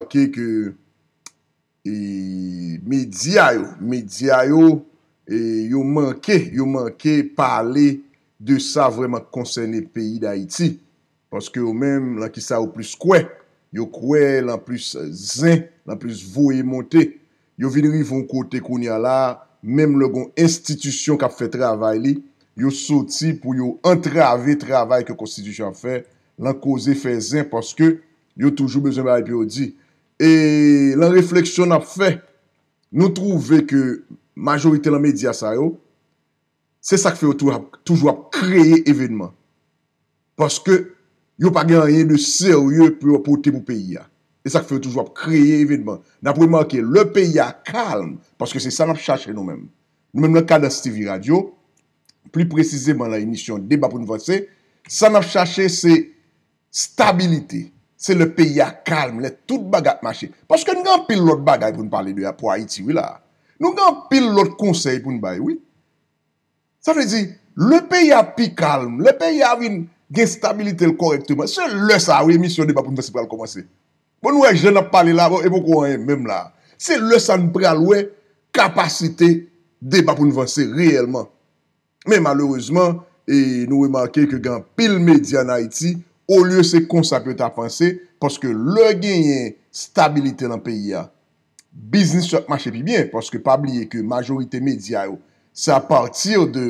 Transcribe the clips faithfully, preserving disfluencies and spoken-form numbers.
remake ke e, medya yo, medya yo, e, yo manke, yo manke pale de sa vrèman k konsène peyi Dayiti. Paske yo menm, lan kisa yo plis kwè? Yo kwè lan plis zen, lan plis voye monte. Yo vin rive yon kote kounye a la, menm lè gon enstitisyon k ap fè travay li, yo soti pou yo antrave travay ke konstitisyon ap fè, lan koze fè zen, paske yo toujou bezwen bagay pou yo di. E lan refleksyon n ap fè, nou twouve ke majorite lan medya sa yo, se sa k fè yo toujou ap, toujou ap kreye evènman. Paske yo pa gen anyen de serye pou yo pote pou peyi a. E sa k fè yo toujou ap kreye evènman. N ap remake, lè peyi a kalm, paske se sa n ap chache nou menm. Nou menm nan Kadans T V Radio, pli presizeman lan emisyon Deba pou n vanse, sa n ap chache se stabilite. Se lè peyi a kalm, lè tout bagay ap mache. Paske n gen anpil lòt bagay pou n pale de pou Ayiti, wi, la. Nou gen anpil lòt konsèy pou n bay, wi. Sa vle di, lè peyi a pi kalm, lè peyi a vin gen stabilite l kòrèkteman, se lè sa a, wi, emisyon Deba pou n vanse pral kòmanse. Bon, nou wè jan n ap pale la, bon, e poko anyen menm la. Se lè sa a n pral wè kapasite Deba pou n vanse reyèlman. Men malerezman, e, nou remake ke gen anpil medya ann Ayiti, olye se konsa ke yo ta panse, paske lè genyen stabilite lan peyi a, biznis yo ap mache pi byen, paske pa bliye ke majorite medya yo, se apati de,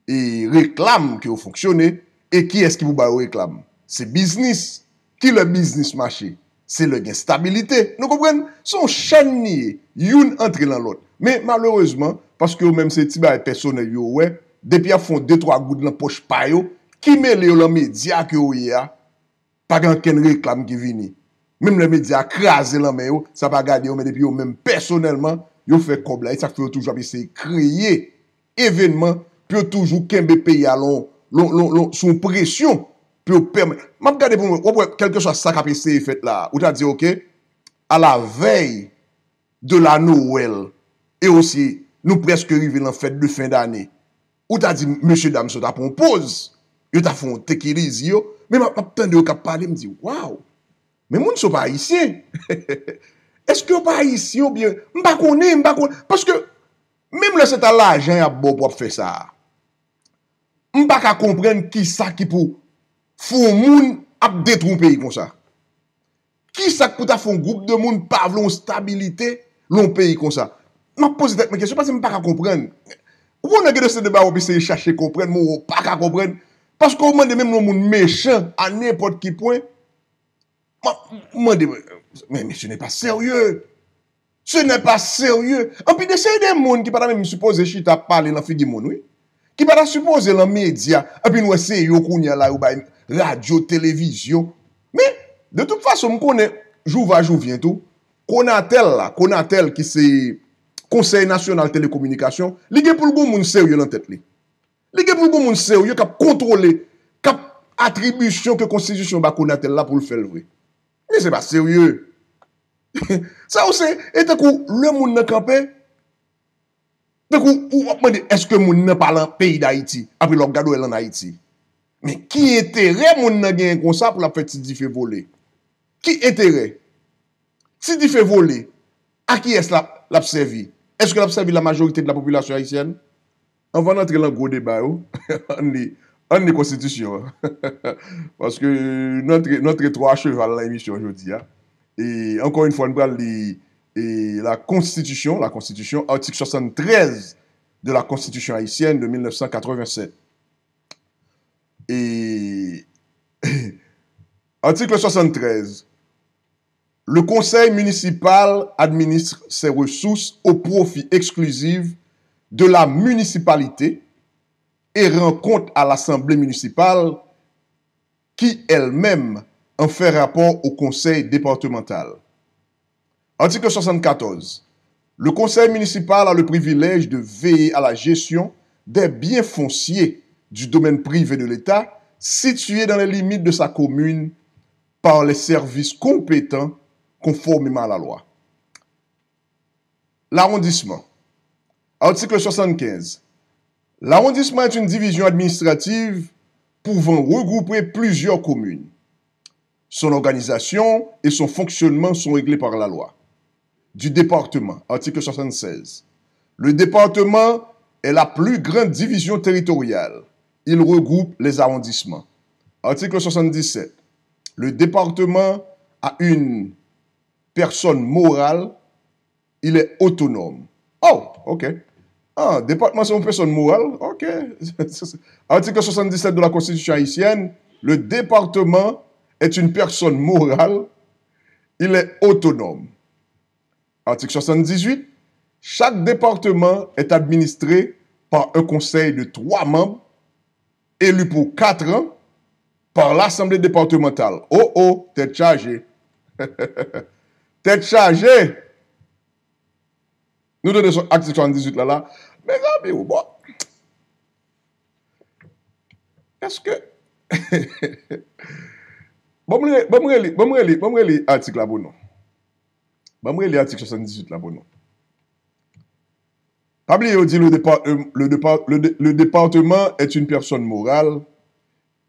e, reklam ke yo fonksyone, e kiyès ki pou ba yo reklam? Se biznis. Ki lè biznis mache? Se lè gen stabilite. Nou konprann? Se yon chèn li ye. Youn antre lan lòt. Men malerezman, paske yo menm se ti bagay pèsonèl yo wè, depi y ap fè yon de twa goud lan pòch pa yo, ki mele yo lan medya ke yo ye a, pa gen okenn reklam ki vini. Menm lè medya a kraze lan men yo, sa pa gade yo, men depi yo menm pèsonèlman, yo fè kòb la. E sa k fè yo toujou ap eseye kreye evènman pou yo toujou kenbe peyi a lon, lon, lon, lon, sou yon presyon pou yo pèmèt. M ap gade pou mwen, w ap wè, kèlkeswa sa k ap eseye fèt la, ou ta di, oke, alavèy de la Noël, e osi, nou prèske rive nan fèt de fen dane. Ou ta di, mesye dam sa yo ta pran yon poz, yo ta fè yon take it easy yo, men m ap, m ap tande yo k ap pale, m di, waw, men moun sa yo pa ayisyen. Èske yo pa ayisyen oubyen, m pa konnen, m pa konnen, paske menm lè se ta lajan y ap ba w pou w ap fè sa a, m pa ka konprann kisa ki pou fè yon moun ap detwi yon peyi konsa. Kisa k pou ta fè yon gwoup de moun pa vle yon stabilite lan yon peyi konsa? M ap poze tèt mwen kesyon, paske m pa ka konprann. Ou konnen gen de seri de bagay w ap eseye chache konprann, men w pa ka konprann. Paske w mande menm yon moun mechan a nenpòt ki pwen, m ap mande, men, men ce n'est pas sérieux. Ce n'est pas sérieux. Anpi de seri de moun ki pa ta menm sipoze chita ap pale lan figi moun, wi. Ki pa ta sipoze lan medya, anpi n wè se yo kounye a la yo bay radyo, televizyon. Men, de tout fason, m konnen, jou va, jou vyen tou, Konatel la, Konatel ki se Konsèy Nasyonal Telekominikasyon, li gen pou l gon moun serye lan tèt li. Li gen pou l gon moun serye k ap kontwole, k ap atribisyon ke konstitisyon ba Konatel la pou l fè l vre. Men se pa serye. Sa yo se, e tankou lè moun nan kanpe, tankou ou ap mande, èske moun nan pa lan peyi Dayiti? Apre lè w ap gade w wè l ann Ayiti. Men ki enterè moun nan genyen konsa pou l ap fè Ti Dife vole? Ki enterè? Ti Dife vole, a kiyès l ap, l ap sèvi? Èske l ap sèvi la majorité de la population haïtienne? Anvan n antre lan gwo deba yo, ann li, ann li konstitisyon an. Paske n antre, n antre twò a cheval lan emisyon jodi a. E ankò yon fwa, n pral li e la Constitution, la Constitution, article soixante-treize de la Constitution haïtienne de mille neuf cent quatre-vingt-sept. E article soixante-treize, le conseil municipal administre ses ressources au profit exclusif de la municipalité et rend compte à l'assemblée municipale qui elle-même en fait rapport au conseil départemental. Article soixante-quatorze. Le conseil municipal a le privilège de veiller à la gestion des biens fonciers du domaine privé de l'État situés dans les limites de sa commune par les services compétents conformément à la loi. L'arrondissement. Article soixante-quinze. L'arrondissement est une division administrative pouvant regrouper plusieurs communes. Son organisation et son fonctionnement sont réglés par la loi. Du département, article soixante-seize. Le département est la plus grande division territoriale. Il regroupe les arrondissements. Article soixante-dix-sept. Le département a une personne morale, il est autonome. Oh, ok. Ah, depatman se yon pèsòn moral. Ok. Article soixante-dix-sept de la Constitution haïtienne, le département est une personne morale, il est autonome. Article soixante-dix-huit, chaque département est administré par un conseil de trois membres élus pour quatre ans par l'Assemblée départementale. Oh oh, tèt chaje. Tèt chaje. Nou tande sou atik swasanndizwit la la. Mezanmi, ou bon. Èske Ban m reli, ban m reli, ban m reli, ban m reli atik la pou nou. Ban m reli atik swasanndizwit la pou nou. Pa bliye yo di le départ, euh, le départ, le, dé- le département est une personne morale,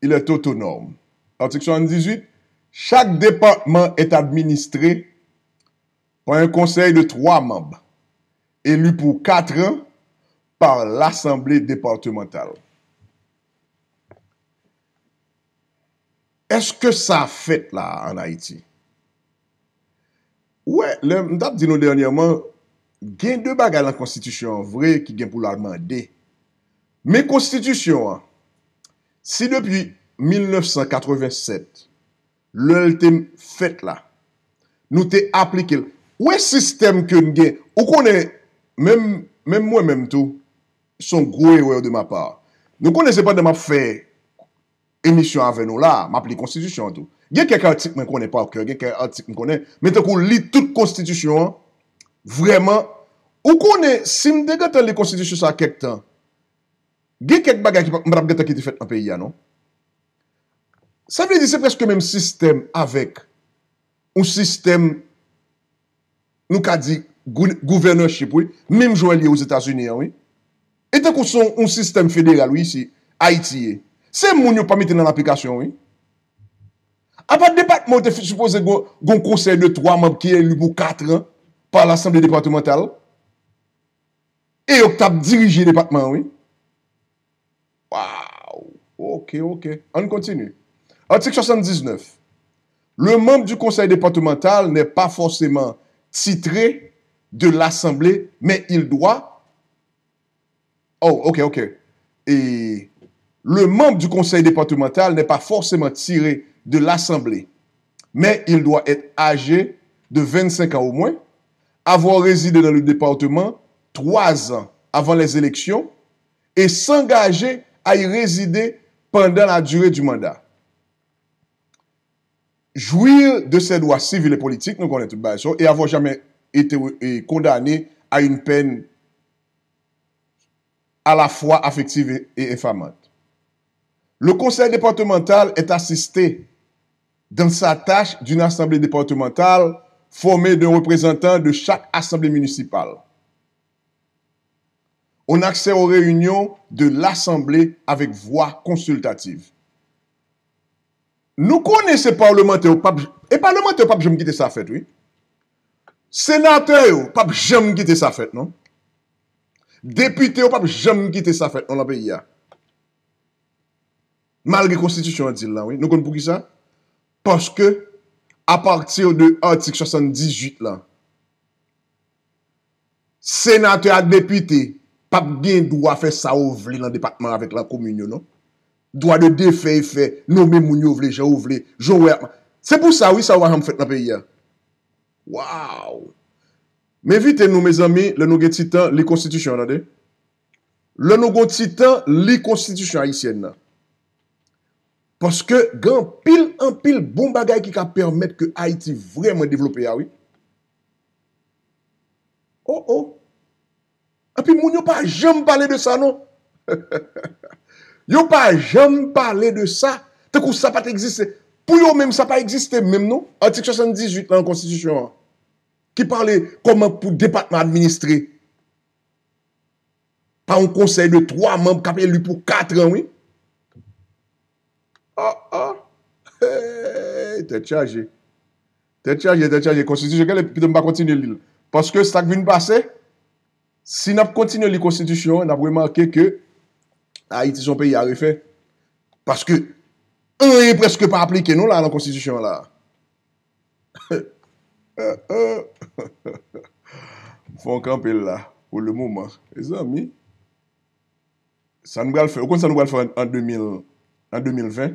il est autonome. Article soixante-dix-huit, chaque département est administré par un conseil de trois membres, élu pour quatre ans par l'Assemblée départementale. Èske sa fèt la an Ayiti? Ou wè, lè m t ap di nou dènyèman, gen de bagay nan konstitisyon an vre ki gen pou l al mande. Men konstitisyon an, si depi mil nèf san katreven sèt, lè l te fèt la, nou te aplike l. Ou wè sistèm ke n gen, ou konnen, menm, menm mwen menm tou, se yon gwo erè de ma pa. Nou konnen se pandan m ap fè emisyon avè nou la, m ap li konstitisyon an tou. Gen kèk atik mwen konnen pa kè, gen kèk atik m konnen, men tankou li tout konstitisyon an, vrèman, ou konnen, si m te gentan li konstitisyon sa kèk tan, gen kèk bagay ki pa- m pa t ap gentan kite fèt nan peyi a, non. Sa vle di se prèske menm sistèm avèk yon sistèm nou ka di gou- gouvènanship, wi, menm jan l ye Ozetazini an, wi. E tankou se yon, yon sistèm federal, wi, isi, Ayiti ye. Se moun yo pa mete nan aplikasyon, wi. Apa depatman yo te fi- sipoze gon, gon konsèy de twa manm ki eli pou kat an pa lasanble depatmantal? E yo k t ap dirije depatman an, wi. Wow! Ok, ok. Ann kontinye. Atik swasanndizneuf. Le membre du conseil départemental n'est pas forcément titré de l'Assemblée, mais il doit. Oh, ok, ok. Et le membre du conseil départemental n'est pas forcément tiré de l'Assemblée, mais il doit être âgé de vingt-cinq ans au moins, avoir résidé dans le département trois ans avant les élections et s'engager à y résider pendant la durée du mandat. Jouir de ses droits civils et politiques, nou konnen tout bagay sa yo, et avoir jamais été, eh, condamné à une peine à la fois affective et, et infamante. Le conseil départemental est assisté dans sa tâche d'une assemblée départementale formée d'un représentant de chaque assemblée municipale. On accède aux réunions de l'Assemblée avec voix consultative. Nou konnen se palmantè yo p ap, e palmantè yo p ap janm kite sa fèt, wi. Senatè yo p ap janm kite sa fèt, non. Depite yo p ap janm kite sa fèt, non, nan peyi a. Malgre konstitisyon an di l la, wi. Nou konn poukisa? Paske, apati de atik swasanndizwit la, senatè ak depite p ap gen dwa fè sa yo vle nan depatman avèk nan komin yo, non. Dwa de defè e fè, nonmen moun yo vle, jan yo vle, jan yo wè. Se pou sa, wi, sa yo pa janm fèt nan peyi a. Wow! M envite nou, mezanmi, lè nou gen ti tan, li konstitisyon an, tande. Lè nou gon ti tan, li konstitisyon ayisyèn nan. Paske gen anpil, anpil bon bagay ki ka pèmèt ke Ayiti vrèman devlope a, wi. Oh, oh. Epi moun yo pa janm pale de sa, non. Yo pa janm pale de sa. Tankou sa pa t egziste. Pou yo menm, sa pa egziste menm, non. Atik swasanndizwit la nan konstitisyon an, ki pale kòman pou depatman administre pa yon konsèy de twa manm k ap eli pou kat an, wi. Ah, ah. Hey. Tèt chaje. Tèt chaje, tèt chaje. Konstitisyon, kenbe, pito m pa kontinye li l. Paske sa k vin pase, si n ap kontinye li konstitisyon an, n ap remake ke Ayiti se yon peyi a refè. Paske anyen prèske pa aplike non la nan konstitisyon an la. Fò n kanpe l la pou le moman. Mezanmi, sa nou pral fè, ou konn sa nou pral fè an, an de mil, an de mil ven?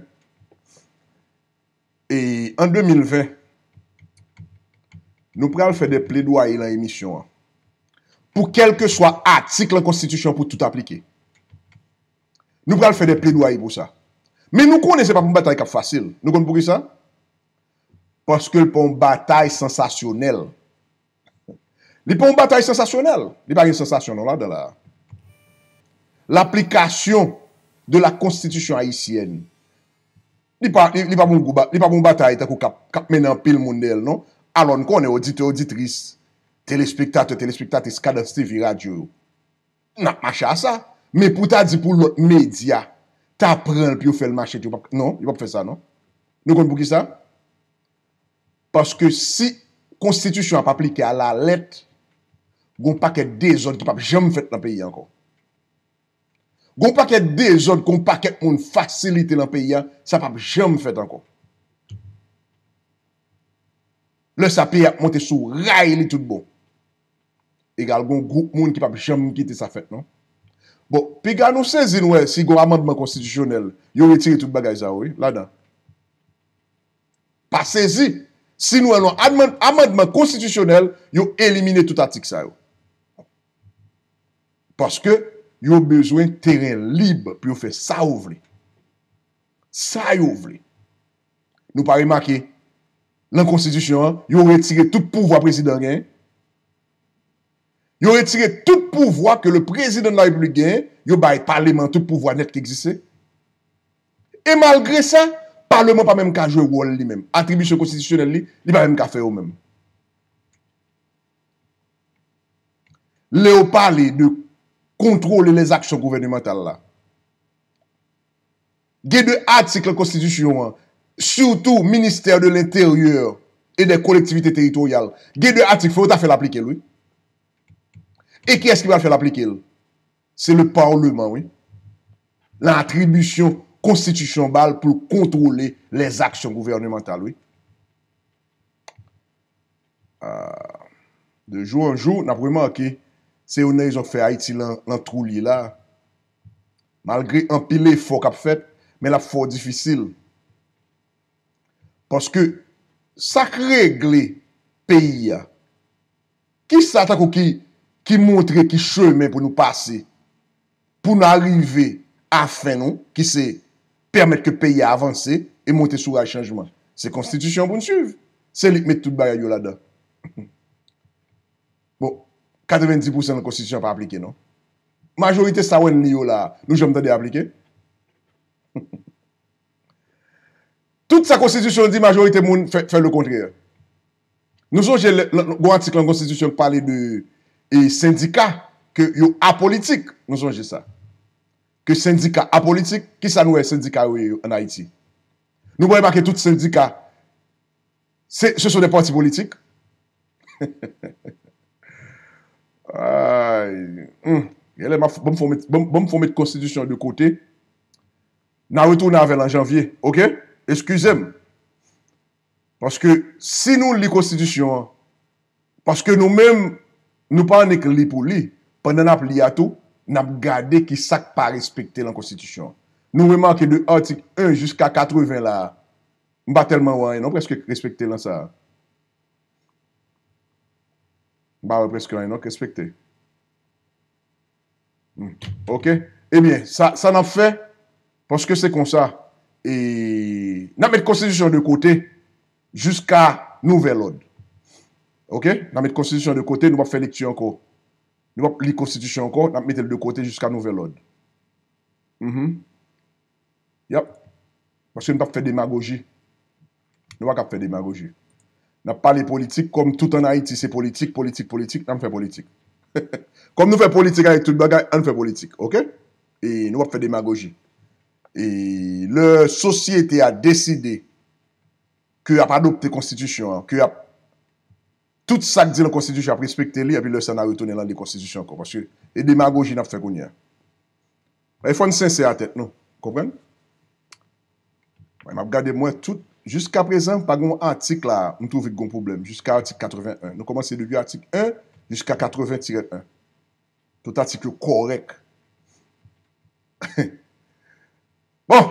E an de mil ven, nou pral fè de pledwaye lan emisyon an. Pou kèlkeswa atik lan konstitisyon pou tout aplike. Nou pral fè de pledwaye pou sa. Men nou konnen se pa pou yon batay k ap fasil. Nou konn poukisa? Paske l pa yon batay sansasyonèl. Li pa yon batay sansasyonèl. Li pa gen sansasyon non ladan la. Laplikasyon de la konstitisyon ayisyèn. Li pa, li, li pa bon gwo ba-, li pa bon batay tankou k ap, k ap mennen anpil moun dèyè l non. Alò n konnen oditè, oditris, telespektatè, telespektatris Kadans T V radyo yo. N ap mache a sa. Men pou ta di pou lòt medya ta pran l pou yo fè l mache, yo p ap, non, yo p ap fè sa non. Nou konn poukisa? Paske si konstitisyon ap aplike alalèt, gon pakèt dezòd ki p ap janm fèt nan peyi a ankò. Gon pakèt dezòd, gon pakèt moun fasilite nan peyi a, sa p ap janm fèt ankò. Lè sa peyi ap monte sou ray li tout bon. Egal, gon gwoup moun ki p ap janm kite sa fèt non. Bon, piga nou sezi n wè si gon amandman konstitisyonèl, yo retire tout bagay sa yo, wi, ladan. Pa sezi si n wè nan amand-, amandman konstitisyonèl, yo elimine tout atik sa yo. Paske yo bezwen teren lib pou yo fè sa yo vle. Sa yo vle. Nou pa remake, lan konstitisyon an, yo retire tout pouvwa prezidan genyen. Yo retire tout pouvwa ke le président de la République genyen, yo bay paleman tout pouvwa nèt ki egziste. E malgre sa, paleman pa menm ka jwe wòl li menm. Atribisyon konstitisyonèl li, li pa menm ka fè yo menm. Lè yo pale de kontwole les actions gouvernementales la, gen de atik lan konstitisyon an, sitou ministè de l'Intérieur et des Collectivités Territoriales, gen de atik fò yo ta fè l aplike l, wi. E kiyès ki pral fè l aplike l? Se le Parlement, wi. Lan atribisyon konstitisyon ba l pou l kontwole les actions gouvernementales, wi. Ah, de jou an jou, n ap remake, se youn nan rezon k fè Ayiti lan, lan twou li ye la. Malgre anpil efò k ap fèt, men l ap fò difisil. Paske sa k regle peyi a, kisa tankou ki, ki montre ki chemen pou nou pase, pou n arive a fen nou, ki se pèmèt ke peyi a avanse e monte sou ray chanjman? Se konstitisyon pou n swiv. Se li k met tout bagay yo ladan. Bon, katrevenndis pousan nan konstitisyon an pa aplike non. Majorite sa w wè n li yo la, nou janm tande aplike? Tout sa konstitisyon an di, majorite moun fè, fè le kontrè. Nou sonje lè, lè, gon atik lan konstitisyon k pale de, e, sendika, ke yo apolitik. Nou sonje sa. Ke sendika apolitik, kisa nou wè sendika yo ye an Ayiti? Nou pa remake tout sendika, se, ce sont des partis politiques. Ay, hmm. Genlè m ap, ban m fè w met, ban m, ban m fè w met konstitisyon de kote. N a retounen avè l an janvye, oke? Eskize m. Paske si nou li konstitisyon an, paske nou menm, nou pa annik li pou li, pandan n ap li a tou, n ap gade ki sa k pa respekte lan konstitisyon an. Nou remake de atik en jiska katreven la a, m pa tèlman wè anyen non, prèske respekte lan sa a. M pa wè prèske anyen non k respekte. Hmm. Oke? Ebyen, sa, sa n ap fè, paske se konsa, e, n ap met konstitisyon de kote jiska nouvèl òd. Oke? N ap met konstitisyon de kote, nou p ap fè lekti ankò. Nou p ap li konstitisyon ankò, n ap mete l de kote jiska nouvèl òd. Mhm. Yap. Paske n p ap fè demagoji. Nou pa kab fè demagoji. N ap pale politik, kòm tout ann Ayiti se politik, politik, politik, n ap fè politik. Kòm nou fè politik avèk tout bagay, ann fè politik, oke? E nou p ap fè demagoji. E lè sosyete a deside ke y ap adopte konstitisyon an, ke y ap, tout sa k di nan konstitisyon ap respekte li, epi lè sa n a retounen nan de konstitisyon ankò. Paske e demagoji n ap fè kounye a. E fò n sensè a tèt nou, konprann? Mwen, m ap gade mwen tout, jiska prezan, pa gen yon atik la, m twouve k gen yon pwoblèm, jiska atik katreven en. Nou kòmanse depi atik en jiska katreven tirè en. Tout atik yo kòrèk. Bon!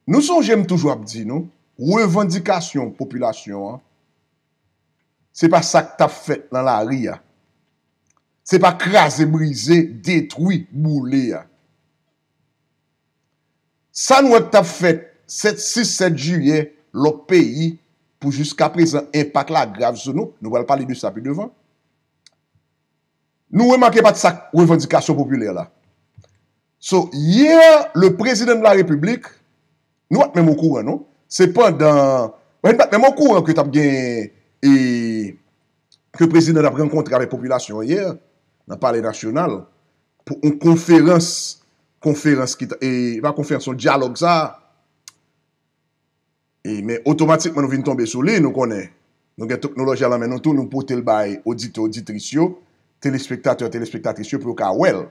Nou sonje m toujou ap di nou, revandikasyon popilasyon an, se pa sa k t ap fèt nan lari a. Se pa kraze, brize, detwi, boule a. Sa n wè k t ap fèt sèt, sis, sèt jiyè, lòt peyi, pou jiska prezan, enpak la grav sou nou, nou pral pale de sa pi devan. Nou remake pa t sa k revandikasyon popilè la. So, yè, le président de la République, nou pa t menm okouran, non. Se pandan, nou pa t menm okouran ke t ap gen, e, ke prezidan t ap rankontre avèk popilasyon an yè, nan Palè Nasyonal, pou yon konferans, konferans ki, e, pa konferans, yon dyalòg sa a. E, men otomatikman nou vin tonbe sou li, nou konnen. Nou gen teknoloji a nan men nou tou, nou pote l bay oditè, oditris yo, telespektatè, telespektatris yo pou yo ka wè l,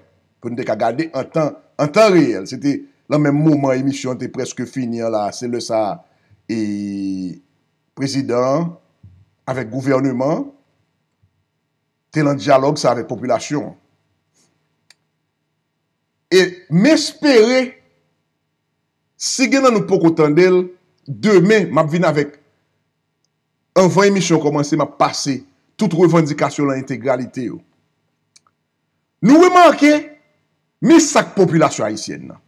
pou nou te ka gade an tan, an tan reyèl. Se te nan menm moman emisyon an te prèske fini an la, se lè sa, e, prezidan an avèk gouvèneman an te nan dyalòg sa avèk popilasyon an. E m espere, si gen nan nou k poko tande l, demen m ap vin avèk, anvan emisyon kòmanse, m ap pase tout revandikasyon lan entegralite yo. Nou remake, men sa k popilasyon ayisyèn nan.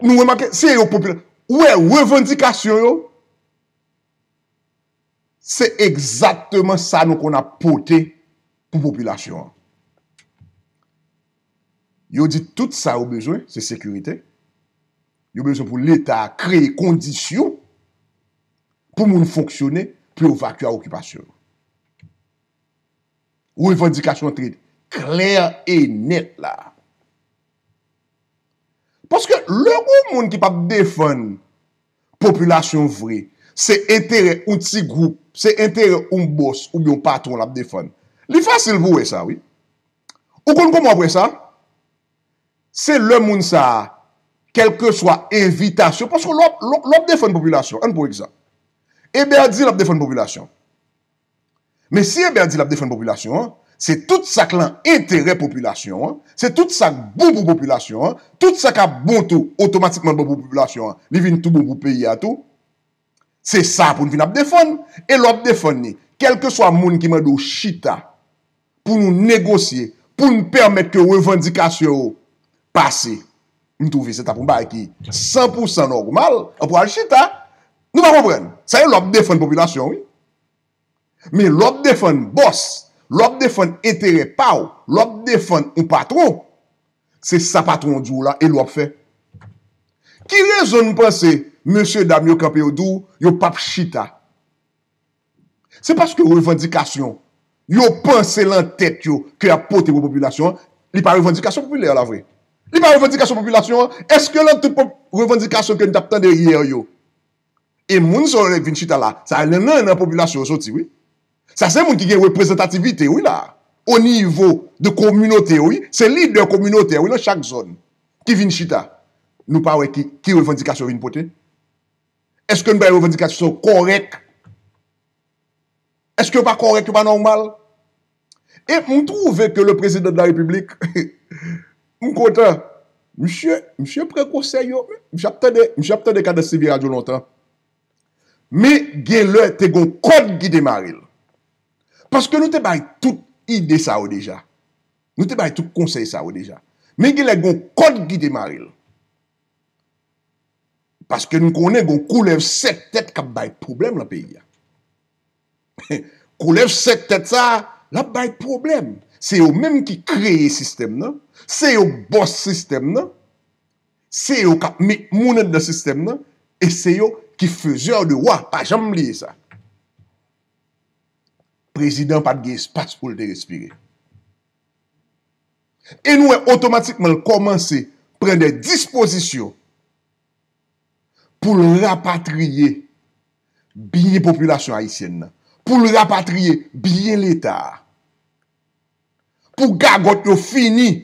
Nou remake, se yo popila-, ou wè, revandikasyon yo, se egzakteman sa nou konn ap pote pou popilasyon an. Yo di tout sa yo bezwen, se sekirite. Yo bezwen pou Leta a kreye kondisyon pou moun fonksyone, pou yo evakye a okipasyon yo. Revandikasyon an te klè e nèt la. Paske lè gon moun ki p ap defann popilasyon vre, se enterè yon ti gwoup, se enterè yon bòs oubyen yon patwon l ap defann. Li fasil pou w wè sa, wi. Ou konn kòman w ap wè sa? Se lè moun sa a, kèlkeswa envitasyon, paske lè w ap, lè w ap defann popilasyon, ann pran egzanp. Eber di l ap defann popilasyon. Men si Eber di l ap defann popilasyon an, se tout sa k lan enterè popilasyon an, se tout sa k bon pou popilasyon an, tout sa k ap bon tou, otomatikman bon pou popilasyon an, li vin tou bon pou peyi a tou. Se sa pou n vin ap defann, e lè w ap defann li, kèlkeswa moun ki mande w chita pou nou negosye, pou n pèmèt ke revandikasyon yo pase, m twouve se t ap yon bagay ki san pou san nòmal, ann pral chita, nou pa konprann. Sa e lè w ap defann popilasyon, wi. Men lè w ap defann bòs, lè w ap defann enterè pa w, lè w ap defann yon patwon, se sa patwon an di w la e l w ap fè. Ki rezon n panse mesyedam yo kanpe yo di w yo p ap chita? Se paske revandikasyon yo panse lan tèt yo ke y ap pote pou popilasyon an, li pa revandikasyon popilè la vre. Li pa revandikasyon popilasyon an. Èske lan tout pop-, revandikasyon ke n t ap tande yè yo, e moun sa yo lè vin chita la, sa nan, nan, nan popilasyon yo soti, wi. Sa se moun ki gen reprezantativite, wi, la. O nivo de kominote yo, wi. Se lidè kominotè, wi, nan chak zòn ki vin chita. Nou pa wè ki, ki revandikasyon yo vin pote? Èske n bay revandikasyon kòrèk? Èske yo pa kòrèk, yo pa nòmal? E m twouve ke le président de la République, m kontan. Misye, misye pran konsèy yo. Misye ap tande, misye ap tande Kadans T V radyo lontan. Men gen lè te gon kòd ki te mare l. Paske nou te bay tout ide sa yo deja. Nou te bay tout konsèy sa yo deja. Men gen lè gon kòd ki te mare l. Paske n konnen gon koulèv sèt tèt k ap bay pwoblèm lan peyi a. Koulèv sèt tèt sa a, l ap bay pwoblèm. Se yo menm ki kreye sistèm nan, se yo k bòs sistèm nan, se yo k ap met moun anndan sistèm nan, e se yo ki faiseur de roi. Pa janm bliye sa. Prezidan pa t gen espas pou l te respire. E nou wè otomatikman l kòmanse pran de dispozisyon pou l rapatriye byen popilasyon ayisyèn nan, pou l rapatriye byen Leta a, pou gagòt yo fini,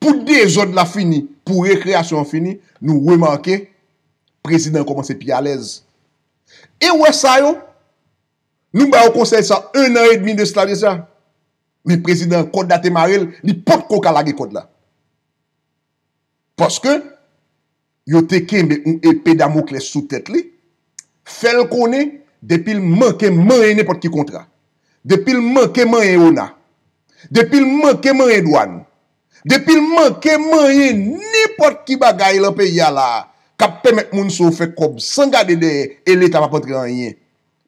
pou dezòd la fini, pou rekreyasyon an fini, nou remake prezidan an kòmanse pi alèz. E w wè sa yo, nou ba yo konsèy sa en an edmi de sila deja. Men prezidan an, kòd la te mare l, li potko ka lage kòd la. Paske yo te kenbe yon epe Damoklès sou tèt li, fè l konnen depi l manke manyen nenpòt ki kontra, depi l manke manyen ona, depi l manke manyen dwàn, depi l manke manyen nenpòt ki bagay lan peyi a la a, k ap pèmèt moun sa yo fè kòb san gade dèyè e Leta p ap antre anyen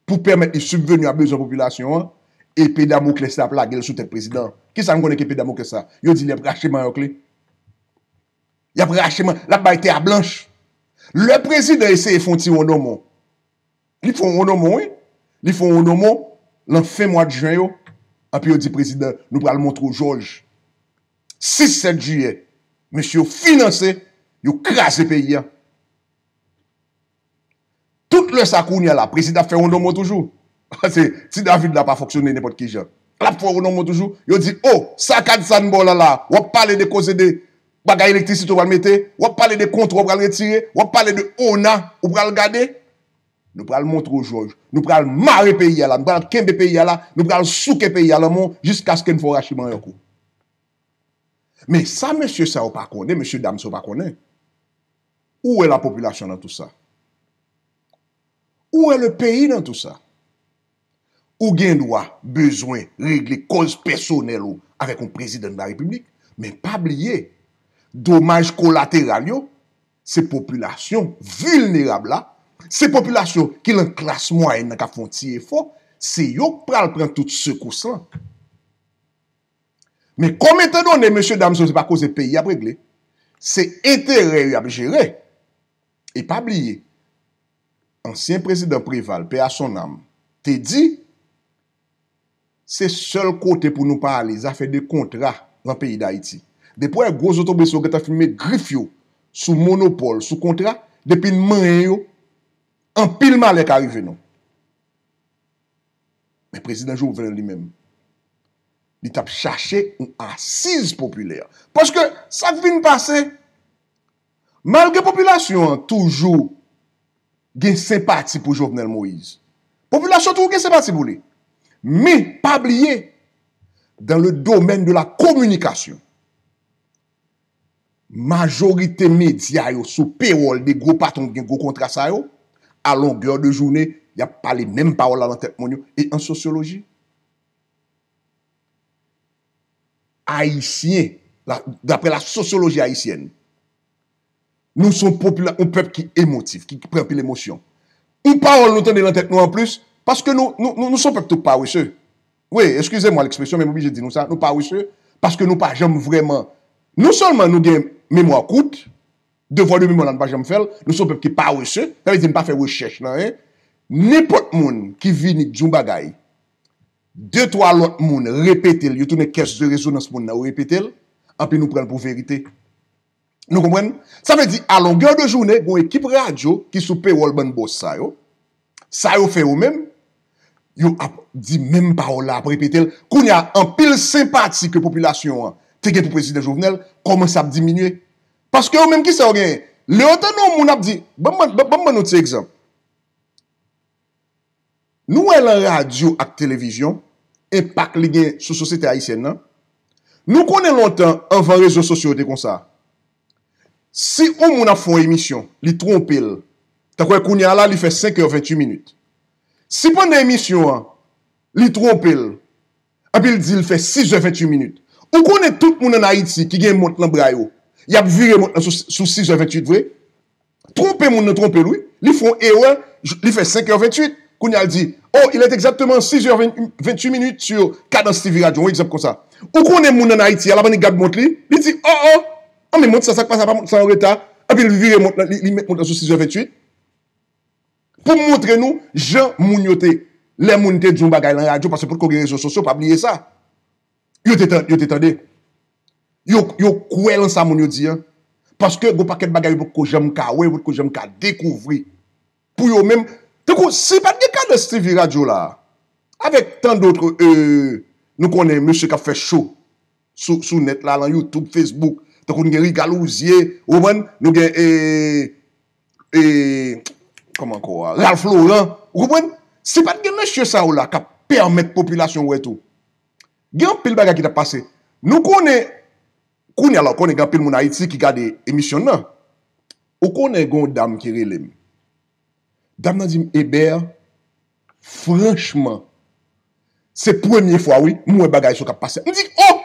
pou pèmèt li sibveni a bezwen popilasyon an, epe Damoklès la ap lage l sou tèt prezidan an. Kisa n konnen k epe Damoklès la? Yo di li ap rache manyòk li. Y ap rache man, l ap bay tè a blanch. Lè prezidan eseye fè yon ti wondonmon, li fè yon wondonmon, wi. Li fè yon wondonmon lan fen mwa jen yo. Anpi yo di prezidan, nou pral montre w jòj. Sis, sèt jiyè, mesye yo finanse, yo kraze peyi a. Tout lè sa kounye a la, prezidan ap fè wondonmon toujou. Paske Ti David la pa fonksyone nenpòt ki jan. L ap fè wondonmon toujou. Yo di, o, sakad sa n ba w la la, w ap pale de koze de bagay elektrisite w pral mete, w ap pale de kontra w pral retire, w ap pale de ona ou pral gade. Nou pral montre w jòj. Nou pral mare peyi a la, nou pral kenbe peyi a la, nou pral souke peyi a lanmò jiskaske n fè w rache manyòk ou. Men sa mesye sa yo pa konnen, mesye dam sa yo pa konnen, ou wè lapopilasyon nan tou sa. Ou wè le peyi nan tou sa. Ou gen dwa bezwen regle kòz pèsonèl ou avèk yon prezidan de la repiblik, men pa bliye, domaj kolateral yo, se popilasyon vilnerab la, se popilasyon ki lan klas mwayèn nan k ap fè yon ti efò, se yo k pral pran tout sekous lan. Men kòm etandone mesye dam sa yo se pa koze peyi y ap regle, se enterè yo y ap jere. E pa bliye, ansyen prezidan Preval, paix à son âme, te di, se sèl kote pou nou pa ale, zafè de kontra lan peyi Dayiti. Depi w wè gwo zotobris yo gentan fin met grif yo sou monopòl, sou kontra, depi n manyen yo, anpil malè ka rive nou. Men prezidan Jovenel li menm, li t ap chache yon asiz popilè. Paske sa k vin pase, malgre popilasyon an toujou gen senpati pou Jovenel Moïse, popilasyon toujou gen senpati pou li. Men pa bliye, dans le domaine de la communication, majorite medya yo sou pewòl de gwo patwon ki gen gwo kontra sa yo, a longè de jounen, y ap pale menm pawòl la nan tèt moun yo. E an sosyoloji, Ayisyen, la, daprè la sosyoloji ayisyèn, nou se yon popila-, yon pèp ki emotif, ki, ki pran anpil emosyon. Yon pawòl nou tande nan tèt nou anplis, paske nou, nou, nou, nou se yon pèp tou parese. Wi, excusez-moi l'expression, men m oblije di nou sa, nou parese, paske nou pa janm vrèman, non sèlman nou gen memwa kout, devwa de memwa la nou pa janm fè l, nou se yon pèp ki parese, sa vle di n pa fè rechèch nan anyen. Nenpòt moun ki vini k di yon bagay, de twa lòt moun repete l, yo tounen kès de rezonans moun nan, yo repete l, anpi nou pran l pou verite. Nou konprann? Sa vle di, a longè de jounen, gen yon ekip radyo ki sou pewòl bann bòs sa yo. Sa yo fè yo menm, yo ap di menm pawòl la, ap repete l. Kounye a, anpil senpati ke popilasyon an te gen pou prezidan Jovenel kòmanse ap diminye. Paske yo menm, kisa yo genyen? Lè yo tande yon moun ap di, ban m, ban, ban m ban nou ti egzanp. Nou wè lan radyo ak televizyon, enpak li gen sou sosyete ayisyèn nan. Nou konnen lontan, anvan rezo sosyo yo te konsa. Si yon moun ap fè yon emisyon, li twonpe l, tankou wè kounye a la, li fè senk è ventuit minit. Si pandan emisyon an, li twonpe l, anpi l di l fè sis è ventuit minit. Ou konnen tout moun ann Ayiti ki gen mont lan bra yo, y ap vire mont lan sou, sou sis è ventuit vre? Twonpe moun nan twonpe l, wi. Li fè yon erè, j-, li fè senk è ventuit. Kounye a l di, oh, il est exactement six heures vingt, vingt-huit minutes sur Kadans T V Radio, yon egzanp konsa. Ou konnen moun ann Ayiti a, l ap annik gad mont li, li di, oh, oh, an men mont sa, sa k pase a pa mont sa an reta, anpi l vire mont lan, li, li met mont lan sou sis è ventuit. Pou montre nou jan moun yo te, lè moun te di yon bagay lan radyo, paske potko gen rezo sosyo, pa bliye sa. Yo te tan-, yo te tande. Yo, yo kwè lan sa moun yo di an. Paske gon pakèt bagay yo potko janm ka wè, yo potko janm ka dekouvri. Pou yo menm, tankou si pa t gen Kadans T V radyo la, avèk tan dòt, euh, nou konnen mesye k ap fè cho sou, sou nèt la, lan YouTube, Facebook, tankou nou gen Rigal Rouzier, ou konprann? Nou gen, e, e, kòman ankò a? Ralph Laurent, ou konprann? Si pa t gen mesye sa yo la k ap pèmèt popilasyon wè tou, gen anpil bagay ki t ap pase. Nou konnen, kounye a la, ou konnen gen anpil moun Ayiti ki gade emisyon nan. Ou konnen gen yon dam ki rele m. Dam nan di m, Eber, franchman, se premye fwa, wi, m wè bagay sa k ap pase. M di, oh,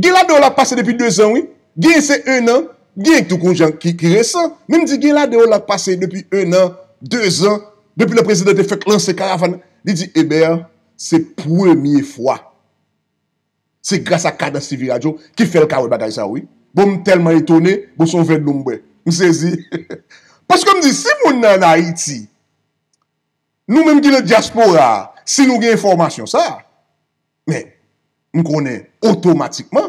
gen ladan yo la k pase depi de zan, wi. Gen se en an, gen tou konjan ki, ki resan. Men m di, gen ladan yo la k pase depi en an, de zan, depi lè prezidan te fèk lanse karavàn. Li di, Eber, se premye fwa. Se gras a Kadans T V radyo ki fè l ka wè bagay sa yo, wi. Bon, m tèlman etone, bon, se yon vè dlo m bwè. M sezi. Paske m di, si moun nan ann Ayiti, nou menm ki nan dyaspora a, si nou gen enfòmasyon sa a, men, m konnen otomatikman,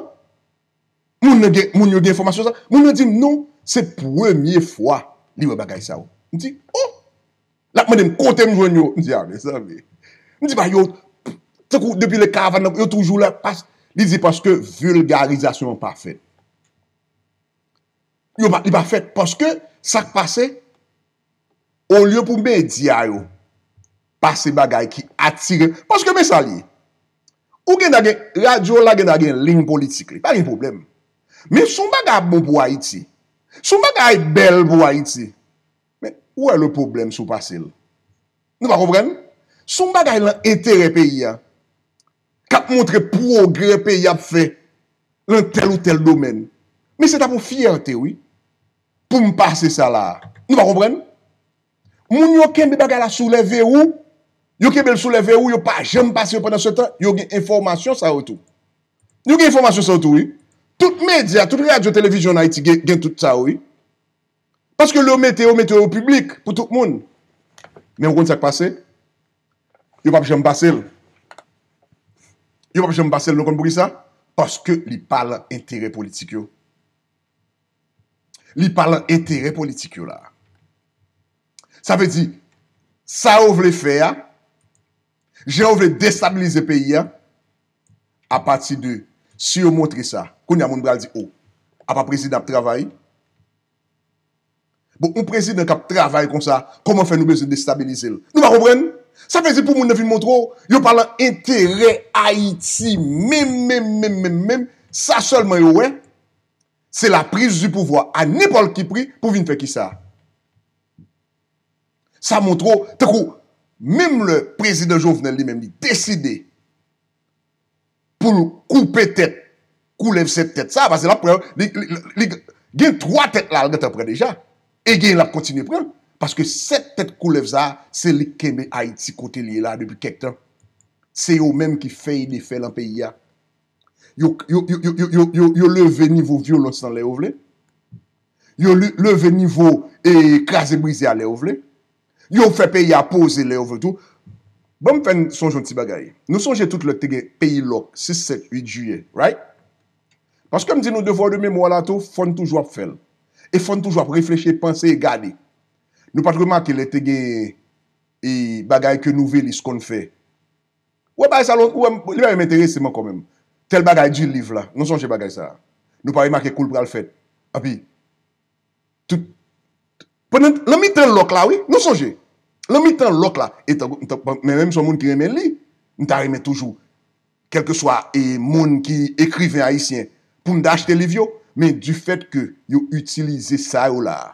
moun nan gen, moun yo gen enfòmasyon sa, moun nan di m non, se premye fwa li wè bagay sa yo. M di, oh! L ap mande m kote m jwenn yo. M di, a, mezanmi. M di, ba yo, tankou depi lè karavàn nan, yo toujou la, pas, li di, paske vilgarizasyon an pa fèt. Yo pa, li pa fèt, paske sa k pase, olye pou medya yo pase bagay ki atire, paske men sa l ye. Ou gen dwa gen, radyo la gen dwa gen liy politik li, pa gen pwoblèm. Men si yon bagay ap bon pou Ayiti, si yon bagay bèl pou Ayiti, men, où est le problème si w pase l? Nou pa konprann? Si yon bagay lan enterè peyi a, k ap montre pwogrè peyi a ap fè lan tèl ou tèl domèn, men se ta pou fyète, wi, pou m pase sa la a. Nou pa konprann? Moun yo kenbe bagay la sou lè verou, yo kenbe l sou lè verou, yo pa janm pase yo pandan se tan, yo gen enfòmasyon sa yo tou. Yo gen enfòmasyon sa yo tou, wi. Tout medya, tout radyo, televizyon ann Ayiti gen, gen tout sa yo, wi. Paske lè yo mete yo, mete yo piblik pou tout moun. Men ou konn sa k pase? Yo p ap janm pase l. Yo p ap janm pase l, nou konn poukisa? Paske li pa lan enterè politik yo. Li pa lan enterè politik yo la. Sa vle di, sa yo vle fè a, jan yo vle destabilize peyi a, apati de, si yo montre sa, kounye a moun pral di, o, apa prezidan ap travay? Bon, yon prezidan k ap travay konsa, kòman fè nou bezwen destabilize l? Nou pa konprann? Sa vle di pou moun nan vin montre w, yo pa lan enterè Ayiti, menm, menm, menm, menm, menm, sa sèlman yo wè, se la prise du pouvoir à n'importe quel prix pou vin fè kisa? Sa montre w, tankou, menm lè prezidan Jovenel li menm li deside pou l koupe tèt koulèv sèt tèt sa, paske l ap pran, li, li, li, li gen twa tèt la, l gentan pran deja. E gen l ap kontinye pran. Paske sèt tèt koulèv sa, se li k kenbe Ayiti kote l ye la depi kèk tan. Se yo menm ki fè e defè lan peyi a. Yo, yo, yo leve nivo vyolans lan lè yo vle. Yo li-, leve nivo, e, kraze brize a lè yo vle. Yo fè peyi a poze lè yo vle tou. Ban m fè n sonje yon ti bagay. Nou sonje tout lè te gen peyi lòk, sis, sèt, uit jiyè, right? Paske m di nou, devwa de memwa la tou, fò n toujou ap fè l. E fò n toujou ap reflechi, panse e gade. Nou pa t remake lè te gen, e, bagay ke Nouvelis konn fè? Ou wè bagay sa, ou wè, li pa menm enterese m ankò menm. Tèl bagay Diliv la, nou sonje bagay sa a. Nou pa remake kou l pral fèt. Anpi, tout, pandan, lan mitan lòk la, wi, nou sonje. Lan mitan lòk la, e tankou, m ta, men menm se yon moun ki renmen li, m ta renmen toujou, kèlkeswa, e, moun ki ekriven ayisyen, pou m ta achte liv yo, men difèt ke yo itilize sa yo la a,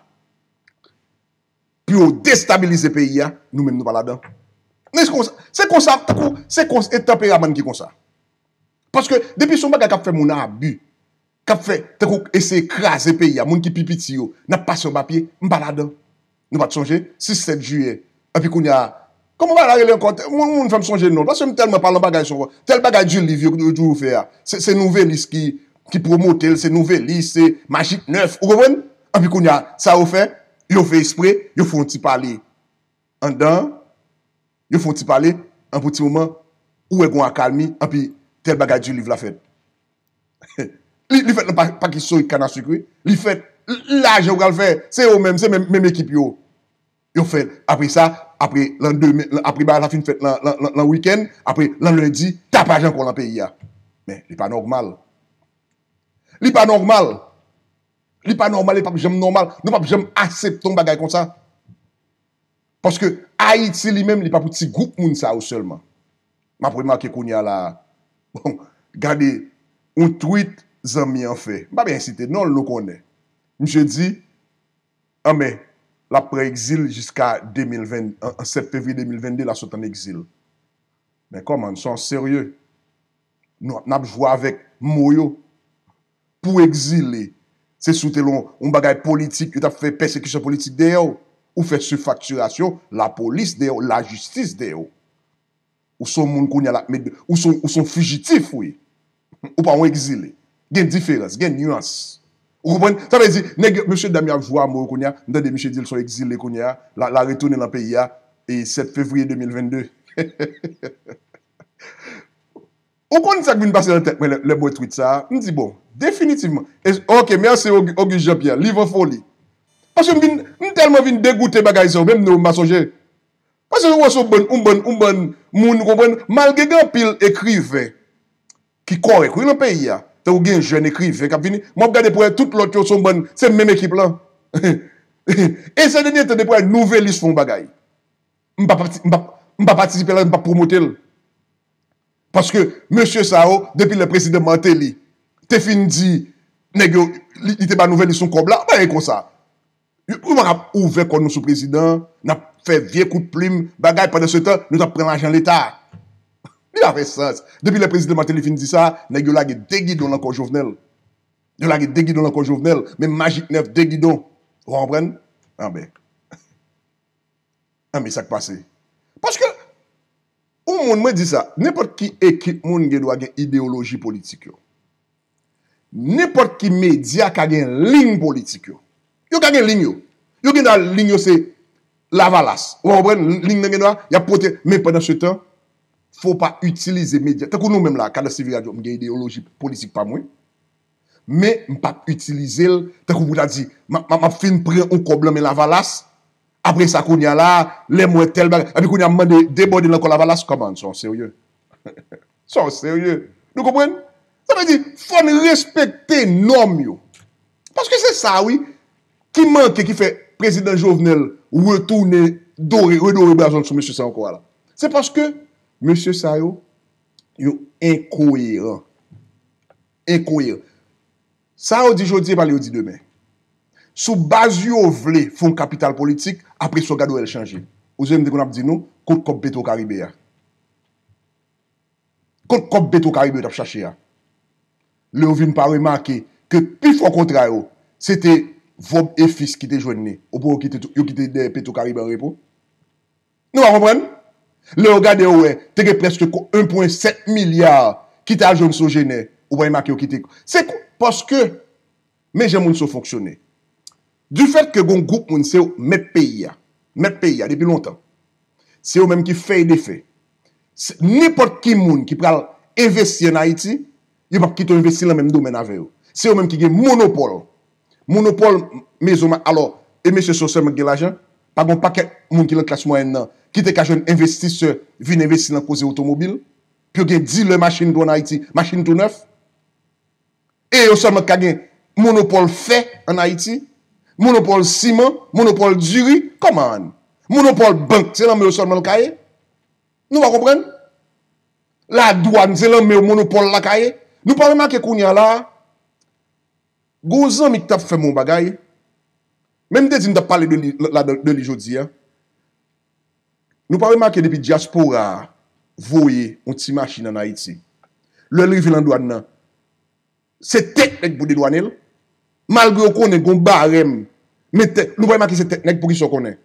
pou yo destabilize peyi a, nou menm nou pa ladan. Men se konsa, se konsa, tankou, se konsa, e tanperaman n ki konsa. Paske depi se yon bagay k ap fè moun abi, k ap fè, tankou eseye kraze peyi a, moun ki pi piti yo, n ap pase yo pa pye, m pa ladan. Nou pa t sonje, sis, sèt jiyè. Epi kounye a, kòman bagay la rele ankò? Moun, moun fè m sonje non l, paske m tèlman pa lan bagay sa ankò. Tèl bagay Diliv yo, yo toujou fè a. Se, se Nouvelis ki, ki pwomote l, se Nouvelis, se Magik Nèf, ou konprann? Epi kounye a, sa yo fè, yo fè espre, yo fè yon ti pale anndan, yo fè yon ti pale, an pou ti moman, ou wè gon akalmi, anpi tèl bagay Diliv la fèt. Li, li fèt nan pa, pakèt sorik kanasik, wi. Li fèt, L- Lajan yo pral fè, se yo menm, se menm, menm ekip yo. Yo fè, apre sa, apre landemen, apre bagay la fin fèt lan, lan, lan, lan wikenn, apre lan lendi, tapaj ankò lan peyi a. Men, li pa nòmal. Li pa nòmal. Li pa nòmal, li p ap janm nòmal. Nou p ap janm aksepte yon bagay konsa. Paske Ayiti li menm, li pa pou ti gwoup moun sa yo sèlman. M ap remake kounye a la. Bon, gade yon tweet zanmi an fè. M pa bezwen site non l, nou konnen. Misye di, anben, l ap pran egzil jiska de mil ven, an, an sèt fevriye de mil vennde, l a sot an egzil. Men kòman, n son serye. Nou, n ap jwe avèk mo yo. Pou egzile, se si w te lan yon bagay politik, yo t ap fè pèsekisyon politik dèyè w. Ou fè sifaktirasyon, lapolis dèyè w, lajistis dèyè w. Ou se yon moun kounye a l ap met, ou se, ou se yon fijitif, wi. Ou pa yon egzile. Gen diferans, gen nyans. Ou konprann? Sa vle di, nèg yo, mesye dam yo ap jwe a mo yo kounye a, m tande misye di l se yon egzile kounye a, l a, l a retounen lan peyi a, e sèt fevriye de mil vennde. Ou konn sa k vin pase nan tèt mwen lè, lè m wè tweet sa a? M di, bon, definitivman. E, ok, mèsi, Auguste Jean Pierre. Liv an foli. Paske m vin, m tèlman vin degoute bagay sa yo, menm non m pa sonje. Paske ou wè se yon bann, yon bann, yon bann moun, ou konprann, malgre gen anpil ekriven ki kòrèk, wi, nan peyi a, tankou gen jèn ekriven k ap vini, m ap gade pou wè tout lòt yo se yon bann, se menm ekip lan. E se dènye tan, depi w wè Nouvelis fè yon bagay. M pa pati- m pa- m pa patisipe la, m pa pwomote l. Paske mesye sa yo, depi lè prezidan Martelly te fin di nèg yo, li, li te ba Nouvelis yon kòb la, bagay konsa. Yo, yo pa ka ouvè kò nou sou prezidan, n ap fè vye kout plim, bagay, pandan se tan, nou t ap pran lajan leta. Li pa fè sans. Depi lè prezidan Martelly fin di sa, nèg yo lage de gidon lan kò Jovenel. Yo lage de gidon lan kò Jovenel, men Majik Nèf de gidon. Ou konprann? Anben. Anben, sa k pase? Paske, yon moun, mwen di sa, nenpòt ki ekip moun gen dwa gen ideyoloji politik yo. Nenpòt ki medya ka gen liy politik yo. Yo ka gen liy yo. Yo gen dwa liy yo se Lavalas. Ou konprann? Liy nan gen dwa, y ap pote. Men pandan se tan, fò w pa itilize medya. Tankou nou menm la, Kadans T V Radio, m gen ideyoloji politik pa mwen. Men m p ap itilize l tankou pou ta di, m ap, m ap, m ap fin pran yon kòb lan men Lavalas, apre sa kounye a la, lè m wè tèl bagay, epi kounye a m mande debòde lan kò Lavalas, kòman, sa w serye? Sa w serye? Nou konprann? Sa vle di, fò n respekte nòm yo. Paske se sa, wi, ki manke, ki fè prezidan Jovenel retounen dore, redore brazon sou mesye sa ankò a la. Se paske mesye sa yo, yo enkoyeran. Enkoyeran. Sa yo di jodi, e pa li yo di demen. Sou baz yo vle fè yon kapital politik, apre sa w gade w wè l chanje. Ou sonje m te konn ap di nou, kot kòb Petro Caribe a? Kot kòb Petro Caribe yo t ap chache a? Lè yo vin pa remake ke pifò kontra yo, se te Vòb e Fis ki te jwenn li, opo yo kite, yo kite dèyè Petro Caribe an repo. Nou pa konprann? Lè yo gade yo wè, te gen prèske ko- en pwen sèt milya ki t al jwenn Sogener, ou pa remake yo kite. Se ko- paske, men jan moun sa yo fonksyone. Difèt ke gon gwoup moun se yo mèt peyi a, mèt peyi a depi lontan. Se yo menm ki fèy defè. Se- Nenpòt ki moun ki pral envesti ann Ayiti, yo p ap kite w envesti lan menm domèn avè yo. Se yo menm ki gen monopòl. Monopòl mezon ma- alò, e mesye sa yo sèlman ki gen lajan? Pa gon pakèt moun ki lan klas mwayèn nan ki te ka jwenn envestisè vin envesti lan koze otomobil? Pou yo gen dilè machin tou ann Ayiti, machin tou nèf? E yo sèlman k ka gen monopòl fè ann Ayiti, monopòl siman, monopòl diri, kòman? Monopòl bank, se lan men yo sèlman l ka ye? Nou pa konprann? Ladwàn, se lan men yo monopòl la ka ye? Nou pa remake kounye a la a? Gon zanmi ki t ap fè m yon bagay, men m te di m t ap pale de li, la, de li jodi a. Nou pa remake depi dyaspora a voye yon ti machin ann Ayiti, lè l rive lan dwàn nan, se tèt nèg pou dedwane l, malgre yo konnen gon barèm, men tèt, nou pa remake se tèt nèg, poukisa w konnen?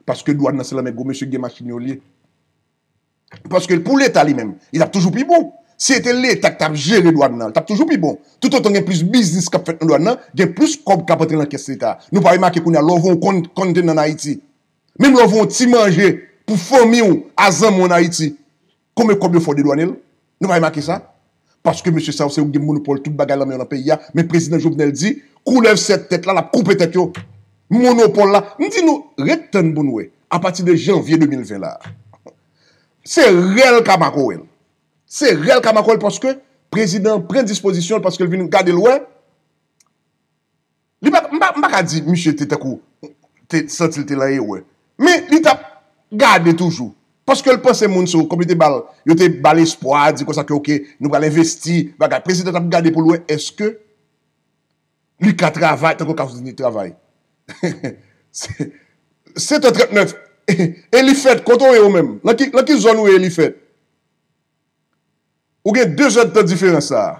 Paske dwàn nan se lan men gwo mesye ki gen machin yo l ye. Paske pou Leta li menm, li t ap toujou pi bon. Si se te Leta ki t ap jere dwàn nan, li t ap toujou pi bon. Toutotan gen plis biznis k ap fèt nan dwàn nan, gen plis kòb k ap antre nan kès Leta. Nou pa remake kounye a, lè w voye yon kon- kontena ann Ayiti, menm lè w voye yon ti manje pou fanmi w a zanmi w ann Ayiti, konbyen kòb yo fè w dedwane l? Nou pa remake sa? Paske mesye sa yo, se yo ki gen monopòl tout bagay lan men yo lan peyi a. Men prezidan Jovenel di, Koulèv sèt tèt la, l ap koupe tèt yo. Monopòl la. M di nou, ret tann pou n wè. Apati de janvye de mil ven la. Se rèl ka makòrèl. Se rèl ka makòrèl paske prezidan an pran dispozisyon l paske l vin gade l wè. Li pa, m pa, m pa ka di misye te tankou, te santi l te lan erè. Men li t ap gade toujou. Paske l panse moun sa yo, kòm yo te ba l, yo te ba l espwa, di konsa ke, oke, nou pral envesti, bagay. Prezidan t ap gade pou l wè èske li ka travay tankou Etazini travay. Se, sèt è trannèf. Elifèt, kote w ye ou menm? Lan ki, lan ki zòn ou ye, Elifèt? Ou gen de zèdtan diferans sa a.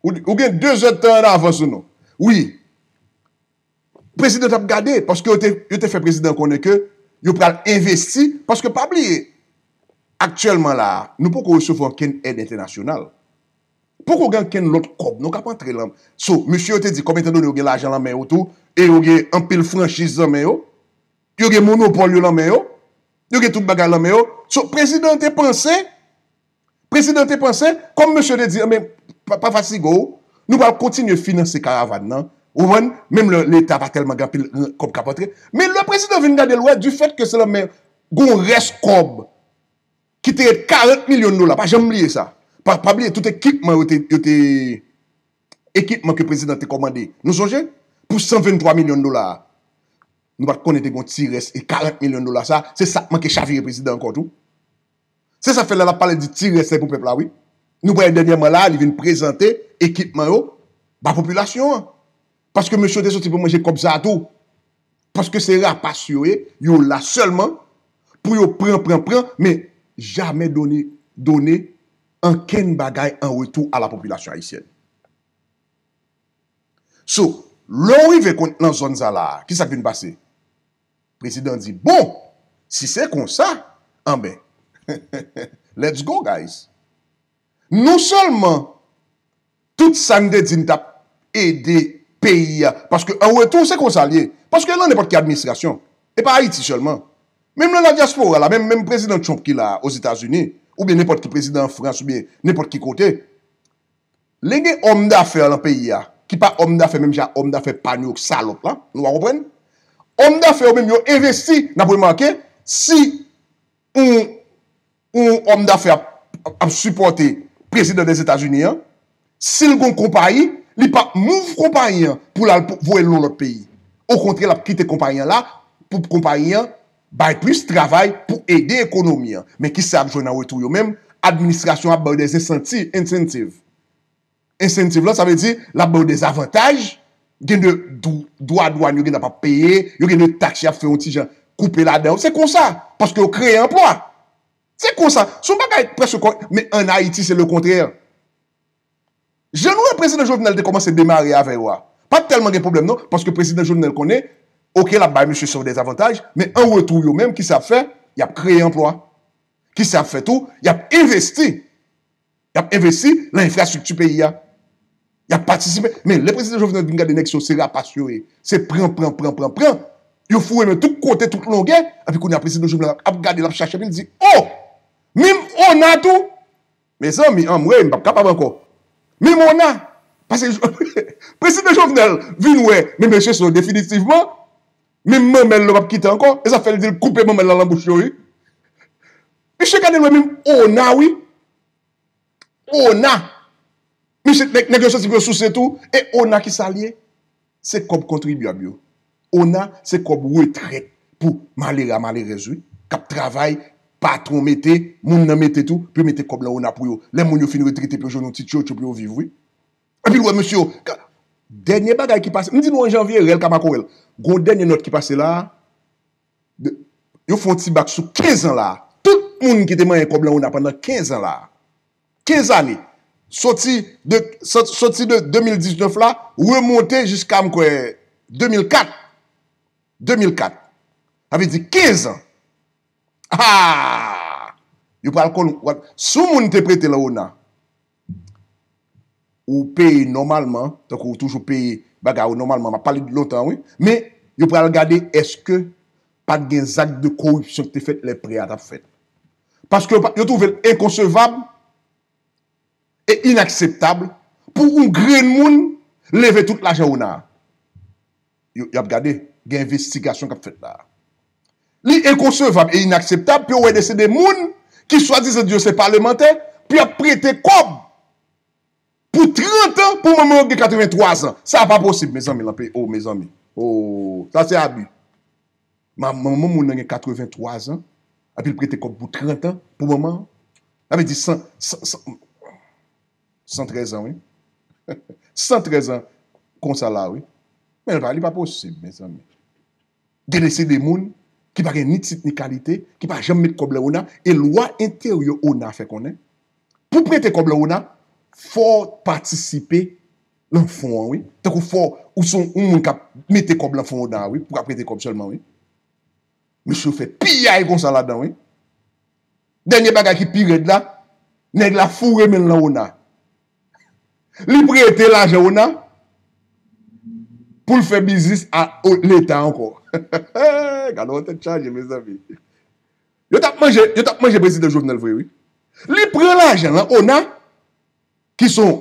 Ou, ou gen de zèdtan an avans ou non? Wi. Prezidan t ap gade, paske yo te, yo te fè prezidan konnen ke yo pral envesti, paske pa bliye, aktyèlman la a, nou poko resevwa okenn èd entènasyonal. Poko gen okenn lòt kòb, non, k ap antre lan. So, mesye yo te di, kòm etandone yo gen lajan lan men yo tou, e yo gen anpil franchiz lan men yo, yo gen monopòl yo lan men yo, yo gen tout bagay lan men yo. So, prezidan te panse, prezidan te panse, kòm mesye te di, men, pa, pa fatige w, nou pral kontinye finanse karavàn nan. Ou konprann? Menm lè Leta pa tèlman gen anpil kòb k ap antre. Men lè prezidan vin gade l wè, difèt ke se lan men gon rès kòb ki te ret karant milyon dola, pa janm bliye sa. Pa, pa bliye tout ekipman yo te, yo te, ekipman ke prezidan te kòmande. Nou sonje? Pou san venntwa milyon dola a. Nou pa t konnen te gon ti rès e karant milyon dola sa, se sa k manke chavire prezidan ankò tou. Se sa k fè lè l ap pale di ti rès se pou pèp la, wi. Nou wè dènyèman la, li vin prezante ekipman yo ba popilasyon an. Paske mesye yo te soti pou manje kòb sa a tou. Paske se rapas yo ye, yo la sèlman pou yo pran, pran, pran, men jamè done, done ankenn bagay an retou a la popilasyon ayisyèn. So, lè w rive kon, lan zòn sa la a, kisa k vin pase? Prezidan di, bon, si se konsa, anben, let's go, guys. Non sèlman tout sa n te di n t ap ede peyi a, paske an retou, se konsa l ye. Paske lan nenpòt ki administrasyon, e pa Ayiti sèlman. Menm lan la dyaspora la, menm, menm prezidan Trump ki la a, Ozetazini, oubyen nenpòt ki prezidan an Frans, oubyen nenpòt ki kote, lè gen òm dafè lan peyi a, ki pa òm dafè menm jan òm dafè pa New York salòp la, nou pa konprann? Òm dafè yo menm yo envesti, n ap remake, si yon, yon òm dafè ap, ap sipòte prezidan Dèzetazini an, si l gon konpayi, li p ap move konpayi an pou l al pou, voye l nan lòt peyi. Okontrè, l ap kite konpayi an la pou konpayi an bay plis travay pou ede ekonomi an. Men kisa y ap jwenn an retou yo menm? Administrasyon ap ba yo des ensanti-, incentive. Incentive lan, sa vle di, l ap ba yo des avantaj, gen de dw-, dwa dwàn yo gen ap peye, yo gen de taks y ap fè yon ti jan koupe ladan yo. Se konsa, paske yo kreye anplwa. Se konsa. Se yon bagay prèske kò, men ann Ayiti, se lekontrè. Jan nou wè prezidan Jovenel te kòmanse demare avè yo a, pa t tèlman gen pwoblèm non, paske prezidan Jovenel konnen, oke, l ap bay mesye sa yo des avantaj, men an retou yo menm, kisa y ap fè? Y ap kreye anplwa. Kisa y ap fè tou? Y ap envesti. Y ap envesti lan enfrastrikti peyi a. Y ap patisipe. Men lè prezidan Jovenel vin gade nèg sa yo, se rapas yo ye. Se pran, pran, pran, pran, pran. Yo foure men tout kote, tout longè. Epi kounye a prezidan Jovenel ap, ap gade, l ap chache, epi l di, o! Menm ona tou! Mezanmi, anmwey, m p ap kapab ankò. Menm ona! Paske prezidan Jovenel vin wè, men mesye sa yo definitivman, menm manmèl la p ap kite ankò. E sa fè l di l koupe manmèl la lan bouch yo, wi. Misye gade l wè menm ona, wi. Ona. Misye, nèg, nèg yo soti pou yo souse tou. E ona kisa l ye? Se kòb kontribyab yo. Ona, se kòb retrèt pou malere a malerèz, wi. K ap travay, patwon mete, moun nan mete tou, pou yo mete kòb lan ona pou yo. Lè moun yo fin retrete, pou yo jwenn yon ti tchotcho pou yo viv, wi. Epi l wè mesye yo. Dènye bagay ki pase, m di nou an janvye, rèl ka makòrèl. Gon dènye nòt ki pase la a. De, yo fè yon ti bak sou kenz an la a. Tout moun ki te manyen kòb lan ona pandan kenz an la a. Kenz ane. Soti de, sot-, soti de de mil diznèf la, remonte jiska, m kwè, de mil kat. De mil kat. Sa vle di kenz an. Ah! Yo pral konn, w ap, si yon moun te prete lan ona, ou peye nòmalman, tankou ou toujou peye bagay ou nòmalman, m ap pale de lontan, wi. Men, yo pral gade èske pa t gen zak de koripsyon ki te fèt lè prè a t ap fèt. Paske yo pa, yo twouve l enkonsevab e inakseptab pou yon grenn moun Leve tout lajan ona a. Yo, y ap gade, gen envestigasyon k ap fèt la. Li enkonsevab e inakseptab pou yo wè de se de moun ki swadizan di yo se palemantè, pou y ap prete kòb pou trant an pou manman yo gen katrevenntwa zan. Sa pa posib, mezanmi, lan peyi. O, mezanmi. O, sa se abi. Ma-, manman moun nan gen katrevenntwa zan, epi l prete kòb pou trant an pou manman an. Sa vle di san, san, san, san trèz an, wi. San trèz an konsa la, wi. Men li pa, li pa posib, mezanmi. Gen de se de moun ki pa gen ni tit ni kalite, ki pa janm met kòb lan ona, e lwa enteryè ona fè konnen, pou prete kòb lan ona, fò w patisipe lan fon an, wi. Tankou fò ou se yon moun k ap mete kòb lan fon ona, wi, pou w ka prete kòb sèlman, wi. Mesye yo fè piyay konsa ladan, wi. Dènye bagay ki pi rèd la, nèg la foure men l lan ona. Li prete lajan ona pou l fè biznis a o-, Leta ankò. Gade yon tèt chaje, mezanmi. Yo t ap manje, yo t ap manje prezidan Jovenel vre, wi. Li pran lajan lan ona, ki se yon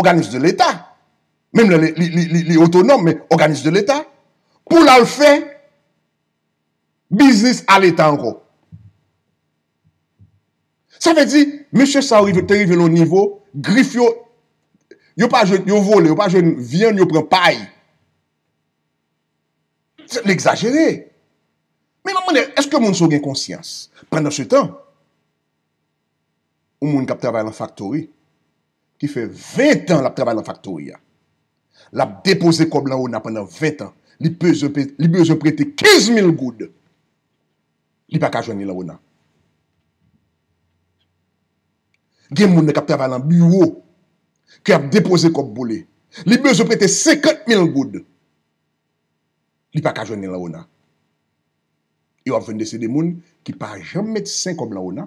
òganis de Leta, menm lè li, li, li, li, li otonòm, men òganis de Leta, pou l al fè biznis a Leta ankò. Sa vle di, mesye sa yo rive, te rive lan nivo, grif yo, yo pa jwenn, yo vole, yo pa jwenn vyann, yo pran pay. Se, l egzajere. Men m ap mande, èske moun sa yo gen konsyans? Pandan se tan, yon moun k ap travay lan faktori, ki fè ven tan l ap travay lan faktori a. L ap depoze kòb lan ona pandan ven tan. Li bezwen pe-, li bezwen prete kenz mil goud. Li pa ka jwenn li lan ona. Gen moun k ap travay lan biwo, ki ap depoze kòb pou li. Li bezwen prete senkant mil goud. Li pa ka jwenn li lan ona. E w ap jwenn de se de moun ki pa janm met sen kòb lan ona.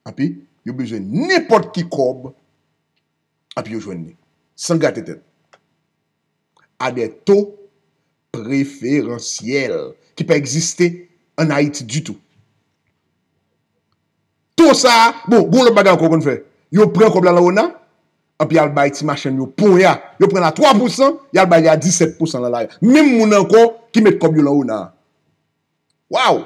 Epi, yo bezwen nenpòt ki kòb, epi yo jwenn li. San grate tèt. A des taux préférentiels ki pa egziste ann Ayiti ditou. To sa a, bon, gon lòt bagay ankò yo konn fè. Yo pran kòb la lan ona, epi y al bay ti machann yo ponya. Yo pran l a twa pousan, y al bay li a disèt pousan lan lari a. Menm moun ankò ki met kòb yo lan ona a. Waw!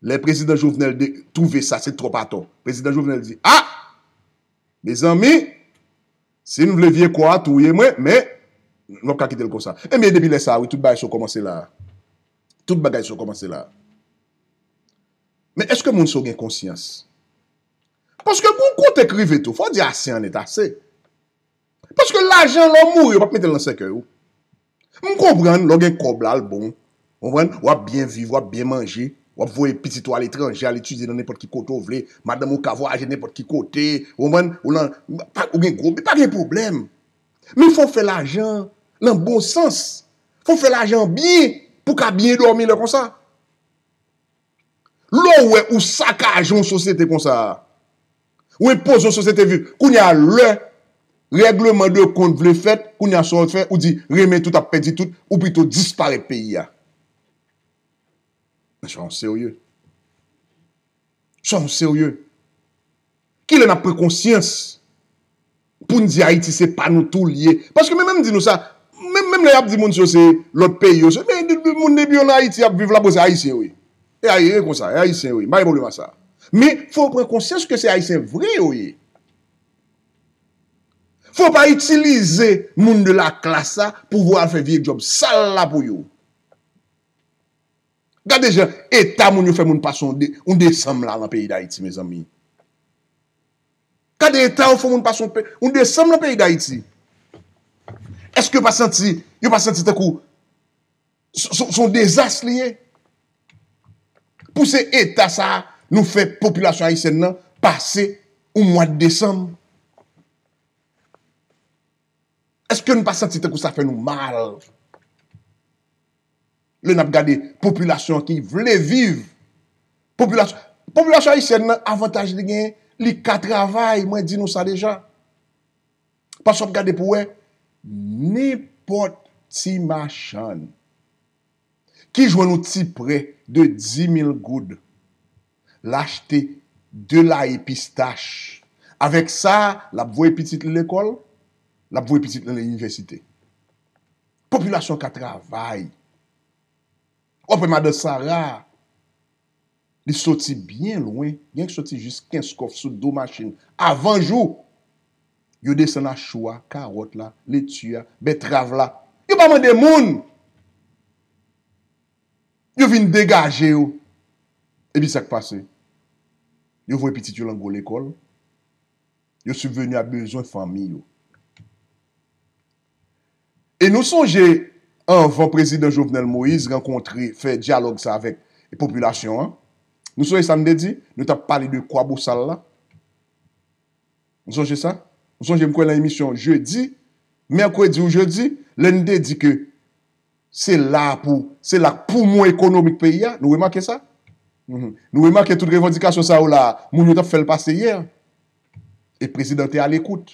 Lè prezidan Jovenel de-, twouve sa se twòp atò, prezidan Jovenel di, "A! Mezanmi, si n vle vye kò a touye mwen, men nou p ap ka kite l konsa." Ebyen, depi lè sa a, wi, tout bagay sa yo kòmanse la a. Tout bagay sa yo kòmanse la a. Men èske moun sa yo gen konsyans? Paske gon kote k rive tou, fò w di ase an est assez. Paske lajan, lè w mouri, yo p ap mete l nan sèkèy ou. M konprann, lè w gen kòb la, l bon. Ou konprann? W ap byen viv, w ap byen manje, w ap voye pitit ou aletranje, al etidye nan nenpòt ki kote w vle, madanm ou ka vwayaje nenpòt ki kote, ou konprann? Ou lan, pa, ou gen gwo, pa gen pwoblèm. Men fò w fè lajan lan bon sans. Fò w fè lajan byen pou w ka byen dòmi lè konsa. Lè w wè ou sakaje yon sosyete konsa a, ou enpoze yon sosyete viv, kounye a lè règleman de kont vle fèt, kounye a sa w fè, ou di renmen tout ap pèdi tout, ou pito disparèt peyi a. Men swa w serye. Swa w serye. Kilè n ap pran konsyans pou n di Ayiti se pa nou tou l ye? Paske menm, menm di nou sa, menm, menm lè y ap di moun sa yo se lòt peyi yo, se, men, de, de, moun depi yo nan Ayiti y ap viv la, bon, se Ayisyen yo ye. E Ayi-, e konsa, e Ayisyen yo ye. M pa gen pwoblèm ak sa. Men, fò w pran konsyans ke se Ayisyen vre yo ye. Fò w pa itilize moun de la classe la pou voye al fè vye djòb sal la pou yo. Gade jan eta moun yo fè moun pase yon de-, yon desanm la nan peyi Dayiti, mezanmi. Gade eta yo fè moun pase yon pe-, yon desanm nan peyi Dayiti. Èske yo pa santi, yo pa santi tankou s-, s-, s-, yon dezas li ye? Pou se eta sa a nou fè popilasyon ayisyèn nan pase yon mwa desanm? Èske nou pa santi tankou sa fè nou mal? Lè n ap gade popilasyon an ki vle viv. Popilasyon, popilasyon ayisyèn nan, avantaj li genyen, li ka travay, mwen di nou sa deja. Paske w ap gade pou wè, nenpòt ti machann ki jwenn yon ti prè de dis mil goud, l achte de layi pistach. Avèk sa, l ap voye pitit li lekòl, l ap voye pitit lan nan inivèsite. Popilasyon ka travay. W ap wè madan Sara, li soti byen lwen, gen ki soti jis Kenskòf sou do machin. Avan jou, yo desann a chou a, kawòt la, leti a, bètrav la. Yo pa mande moun. Yo vin degaje yo. Epi sa k pase? Yo voye pitit yo lan gwo lekòl. Yo sibveni a bezwen fanmi yo. E nou sonje, anvan prezidan Jovenel Moïse rankontre, fè dyalòg sa avèk popilasyon an, nou sonje sa m te di? Nou t ap pale de Kwabosal la. Nou sonje sa? Nou sonje m kwè lan emisyon jedi, mèkredi ou jedi, lè n te di ke se la pou, se la k poumon ekonomik peyi a. Nou remake sa? Mhm. Nou remake tout revandikasyon sa yo la, moun yo t ap fè l pase yè. E prezidan te alekout.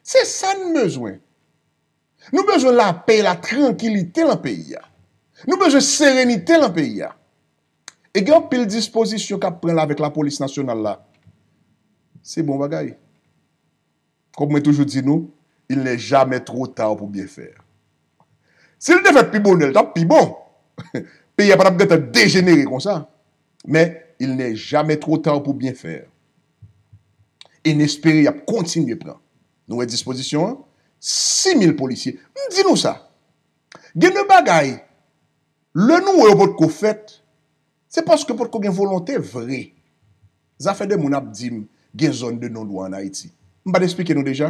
Se sa n bezwen. Nou bezwen lapè, la trankilite lan peyi a. Nou bezwen serenite lan peyi a. E gen anpil dispozisyon k ap pran la avèk lapolis nasyonal la. Se bon bagay. Kòm mwen toujou di nou, il n'est jamais trop tard pour bien faire. Si l te fèt pi bonè, l t ap pi bon. Peyi a pa t ap gentan dejenere konsa. Men, il n'est jamais trop tard pour bien faire. E n espere y ap kontinye pran. Nou wè dispozisyon an, sis mil polisye. M di nou sa. Gen de bagay, lè nou wè yo potko fèt, se paske potko gen volonte vre. Zafè de moun ap di m gen zòn de non dwa ann Ayiti. M pa t esplike nou deja?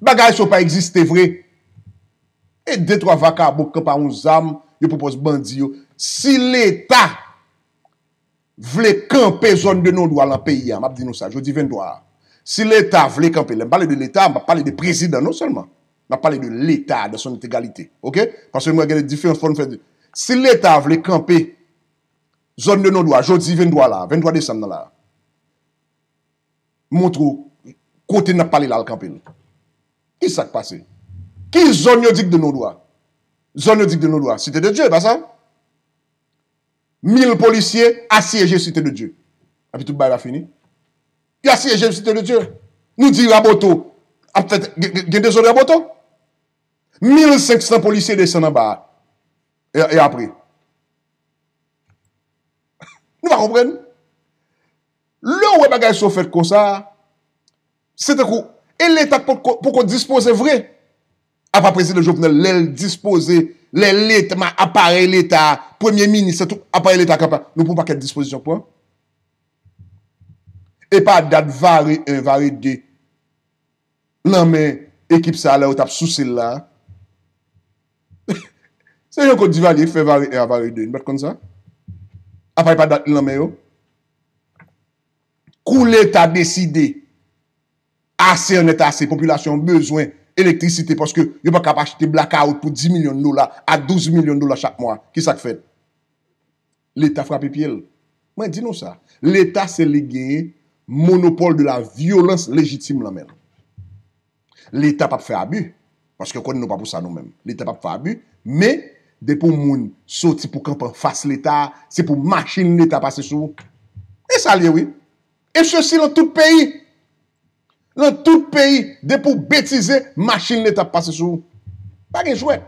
Bagay sa yo pa egziste vre. E de twa vakabon k kanpe a yon zam, yo pwopòz bandi yo. Si Leta vle kanpe zòn de non dwa lan peyi a, m ap di nou sa, jodi venntwa a. Si Leta vle kanpe, lè m pale de Leta, m ap pale de prezidan non sèlman. M ap pale de Leta dans son intégralité. Oke? Paske nou wè gen de diferans fò nou fè di. Si Leta vle kanpe zòn de non dwa, jodi venntwa la, venntwa desanm nan la, montre w kote n ap pale la al kanpe l. Ki sa k pase? Ki zòn yo di k de non dwa? Zòn yo di k de non dwa, Site de Dye, e pa sa? Mil polisye asyeje Site de Dye. Epi tout bagay la fini. Y asyeje Site de Dye. Nou di Raboto ap fèt, gen, gen, gen dezòd Raboto. Mil senk san polisye desann anba a. E, e apre? Nou pa konprann? Lè w wè bagay sa yo fèt konsa, se tankou, e Leta poko, poko dispoze vre. Apa prezidan Jovenel, lè l dispoze, lè Leta, ma-, aparèy Leta, premye minis, tout aparèy Leta kanpe, nou pran yon pakèt dispozisyon k pran. E pa dat Vare en, Vare de, nan men ekip sa a lè yo t ap souse l la. Se Jean Claude Duvalier ki fè Vare en a Vare de, nou pa t konn sa? Apa e pa dat li nan men yo? Kou Leta deside, ase an nèt ase, popilasyon an bezwen elektrisite paske yo pa kab achte blakawout pou dis milyon dola a douz milyon dola chak mwa. Ki sa k fèt? Leta frape pye l. Mwen di nou sa, Leta se li genyen monopòl de la vyolans lejitim lan men l. Leta p ap fè abi, paske konnen nou pa pou sa nou menm. Leta p ap fè abi, men depi yon moun soti pou kanpe anfas Leta, se pou machin Leta pase sou ou. E sa l ye wi. E sesi lan tout peyi. Lan tout peyi, depi w betize, machin Leta ap pase sou ou. Pa gen jwèt.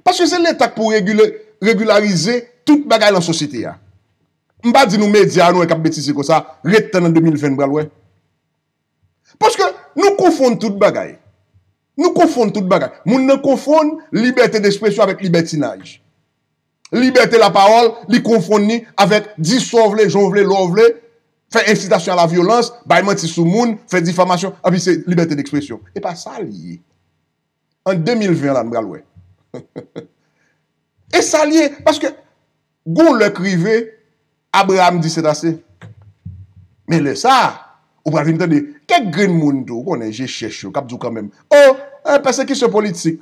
Paske se Leta k pou regile, regilarize tout bagay lan sosyete a. M pa di nou medya a nou wè k ap betize konsa, ret tann an de mil ven n pral wè. Paske nou konfonn tout bagay. Nou konfonn tout bagay. Moun nan konfonn libète despresyon avèk libètinaj. Libète lapawòl, li konfonn li avèk di sa w vle, jan w vle, lè w vle, fè ensitasyon a la vyolans, bay manti sou moun, fè difamasyon, anpi se libète dekspresyon. E pa sa l ye. An de mil ven la, n pral wè. E sa l ye, paske gon lè k rive, Abraram di, "C'est assez." Men lè sa a, ou pral vin tande kèk grenn moun tou, ou konnen, je chèch yo, k ap di w kanmenm, "O, eh, pèsekisyon politik."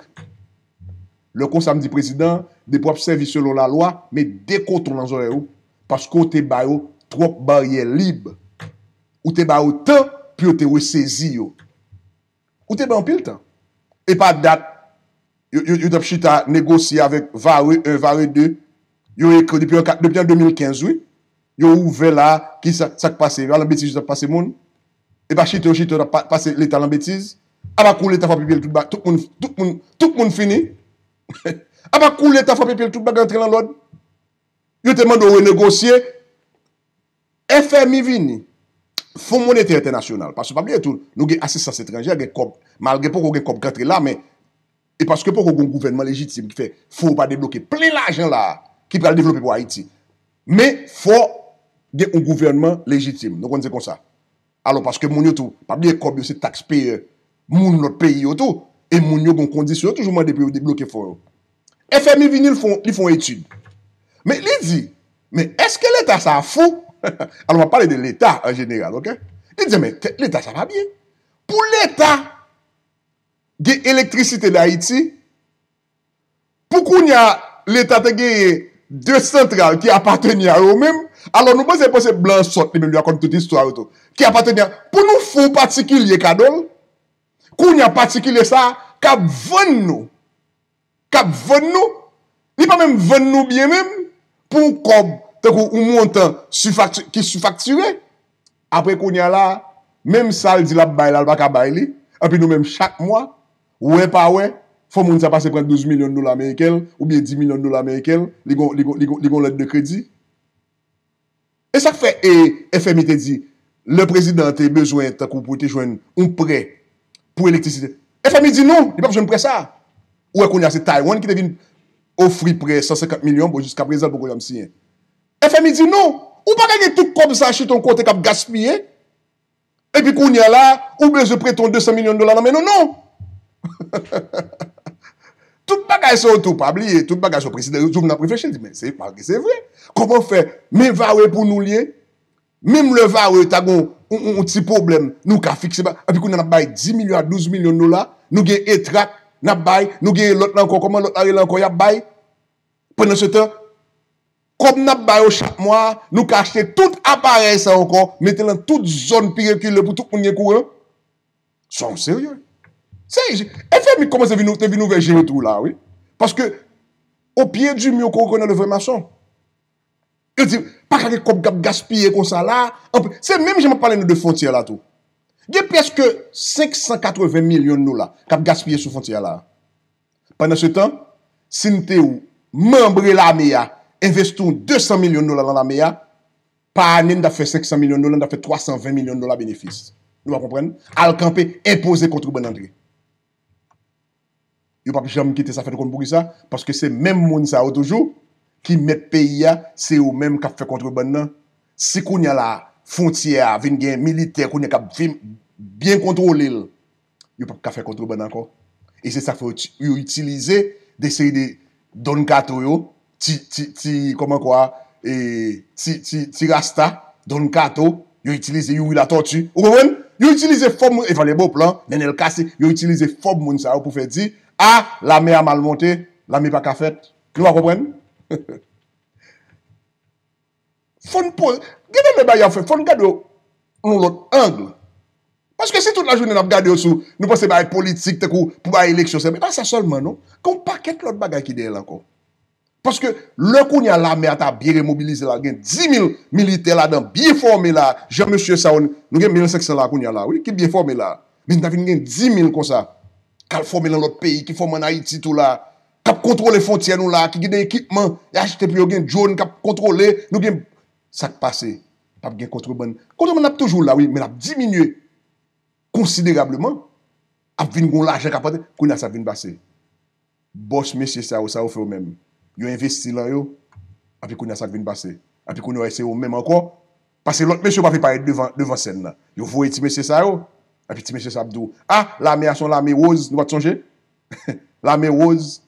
Lè konsa, m di, "Prezidan, depi w ap sèvi selon lalwa, met de koton nan zòrèy ou, paske w te ba yo twòp baryè lib. Ou te ba yo tan pou yo te resezi yo." Ou te bay anpil tan. E pa dat, yo, yo, yo t ap chita negosye avèk Vare en, Vare de. Yo ekri depi an kat, depi an de mil kenz, wi. Yo ouvè la, ki sa, sa k pase? E pa lan betiz yo t ap pase moun? E pa chita yo chita yo t ap pa-, pase Leta lan betiz? Apa kou Leta frape pye l, tout, ba- tout, moun, tout, moun, tout moun fini? Apa kou Leta frape pye l, tout bagay antre nan lòd? Yo te mande w renegosye. F M I vini. Fon Monetè Entènasyonal. Paske pa bliye tou, nou gen asistans etranjè, gen kòb. Malgre poko gen kòb k antre la, men e paske poko gen yon gouvènman lejitim ki fè fò yo pa debloke plen lajan la a ki pral devlope pou Ayiti. Men fò gen yon gouvènman lejitim. Nou konn se konsa. Alò, paske moun yo tou, pa bliye kòb yo se taxpayer, moun lòt peyi yo tou. E moun yo gen kondisyon yo toujou mande pou yo debloke fon yo. F M I vini, li fon, li fon etid. Men li di, men èske Leta sa a fou? Alò, m ap pale de Leta an jeneral, oke? Li di, men Leta sa pa byen. Pou Leta gen elektrisite Dayiti, pou kounye a, Leta te genyen de santral ki apateni a yo menm. Alò, nou panse, panse blan sòt li menm, li rakonte tout istwa yo tou. Ki apateni a, pou nou fè yon patikilye kado l, kounye a patikilye sa a k ap vann nou, k ap vann nou, li pa menm vann nou byen menm, pou yon kòb, tankou yon montan sifakti- ki sifaktire. Apre kounye a la, menm sa l di l ap bay la, l pa ka bay li. Epi nou menm chak mwa, wè pa wè, fò moun sa pase pran douz milyon dola ameriken, oubyen dis milyon dola ameriken, li gon, li gon, li gon, li gon lèt de kredi. E sa k fè e F M I te di, lè prezidan an te bezwen, tankou pou te jwenn yon prè pou elektrisite, F M I di non, li p ap jwenn prè sa a. Ou wè kounye a se Taiwan ki te vin ofri prè san senkant milyon, bon, jiskaprezan l poko janm siyen. F M I di non, ou pa ka gen tout kòb sa a chita yon kote k ap gaspiye. Epi kounye a la, ou bezwen prete yon de san milyon dola nan men nou, non. Tout bagay sa yo tou, pa bliye, tout bagay sa yo, prezidan Jovenel ap reflechi, li di, men se, malgre se vre, kòman fè, men vare pou nou li ye, menm lè vare ta gon yon, yon, yon ti pwoblèm, nou ka fikse, ba- epi kounye a n ap bay dis milyon a douz milyon dola, nou gen etrak, n ap bay, nou gen lòt la ankò, kòman lòt la rele ankò, y ap bay. Pandan se tan, kòb n ap ba yo chak mwa, nou ka achte tout aparèy sa ankò, mete nan tout zòn pi rekile pou tout moun gen kouran. Sa w serye? Se, F M I kòmanse vin, te vin ouvè je yo tou la, wi. Paske, au pied du mur qu'on reconnaît le vrai maçon. Yo di, pa ka gen kòb k ap gaspiye konsa la. Anpil, se menm jan m ap pale nou de fwontyè la tou. Gen prèske senk san katreven milyon dola k ap gaspiye sou fwontyè la. Pandan se tan, si n te manbre lame a, envesti yon de san milyon dola nan lame a, pa ane, n t ap fè senk san milyon dola, n t ap fè twa san ven milyon dola benefis. Nou pa konprann? Al kanpe, enpoze kontrebann antre. Yo p ap janm kite sa fèt, ou konn poukisa? Paske se menm moun sa yo toujou ki mèt peyi a, se yo menm k ap fè kontrebann nan. Si kounye a la, fwontyè a vin gen militè kounye a k ap vin byen kontwole l, yo p ap ka fè kontrebann ankò. E se sa k fè yo ti- yo itilize de seri de Don Kato yo, ti, ti, ti, kòman kwa, e, ti, ti, ti rasta, Don Kato, yo itilize Youri Latòti. Ou konprann? Yo itilize fòm, Evalye Boplan, Nenel Cassy, yo itilize fòm moun sa yo pou fè di, a, lame a mal monte, lame pa ka fèt. Nou pa konprann? Fò n po- Gade lè bagay ap fèt, fò n gade yo nan yon lòt ang. Paske si tout lajounen n ap gade yo sou, nou panse bagay politik, tankou pou bagay eleksyon, se, men pa sa sèlman, non. Gen yon pakèt lòt bagay ki dèyè l ankò. Paske lè kounye a lame a ta byen remobilize la, gen dis mil militè ladan, byen fòme la, jan mesye sa yo, nou gen mil senk san la kounye a la, wi, ki byen fòme la. Men n ta vin gen dis mil konsa, k al fòme nan lòt peyi, ki fòme ann Ayiti tou la, k ap kontwole fwontyè nou la, ki gen de ekipman, y achte pou yo, gen drone k ap kontwole, nou gen, sa k pase? P ap gen kontrebann. Kontrebann ap toujou la, wi, men l ap diminye konsiderableman. Ap vin gen yon lajan k ap rantre, kounye a sa ap vin pase. Bòs mesye sa yo, sa yo fè yo menm? Yo envesti lan yo, epi kounye a sa k vin pase? Epi kounye a se yo menm ankò, paske lòt mesye yo pa vle parèt devan, devan sèn nan. Yo voye ti mesye sa yo, epi ti mesye sa ap di w, a, lame a se yon lame woz, nou pa t sonje? Lame woz,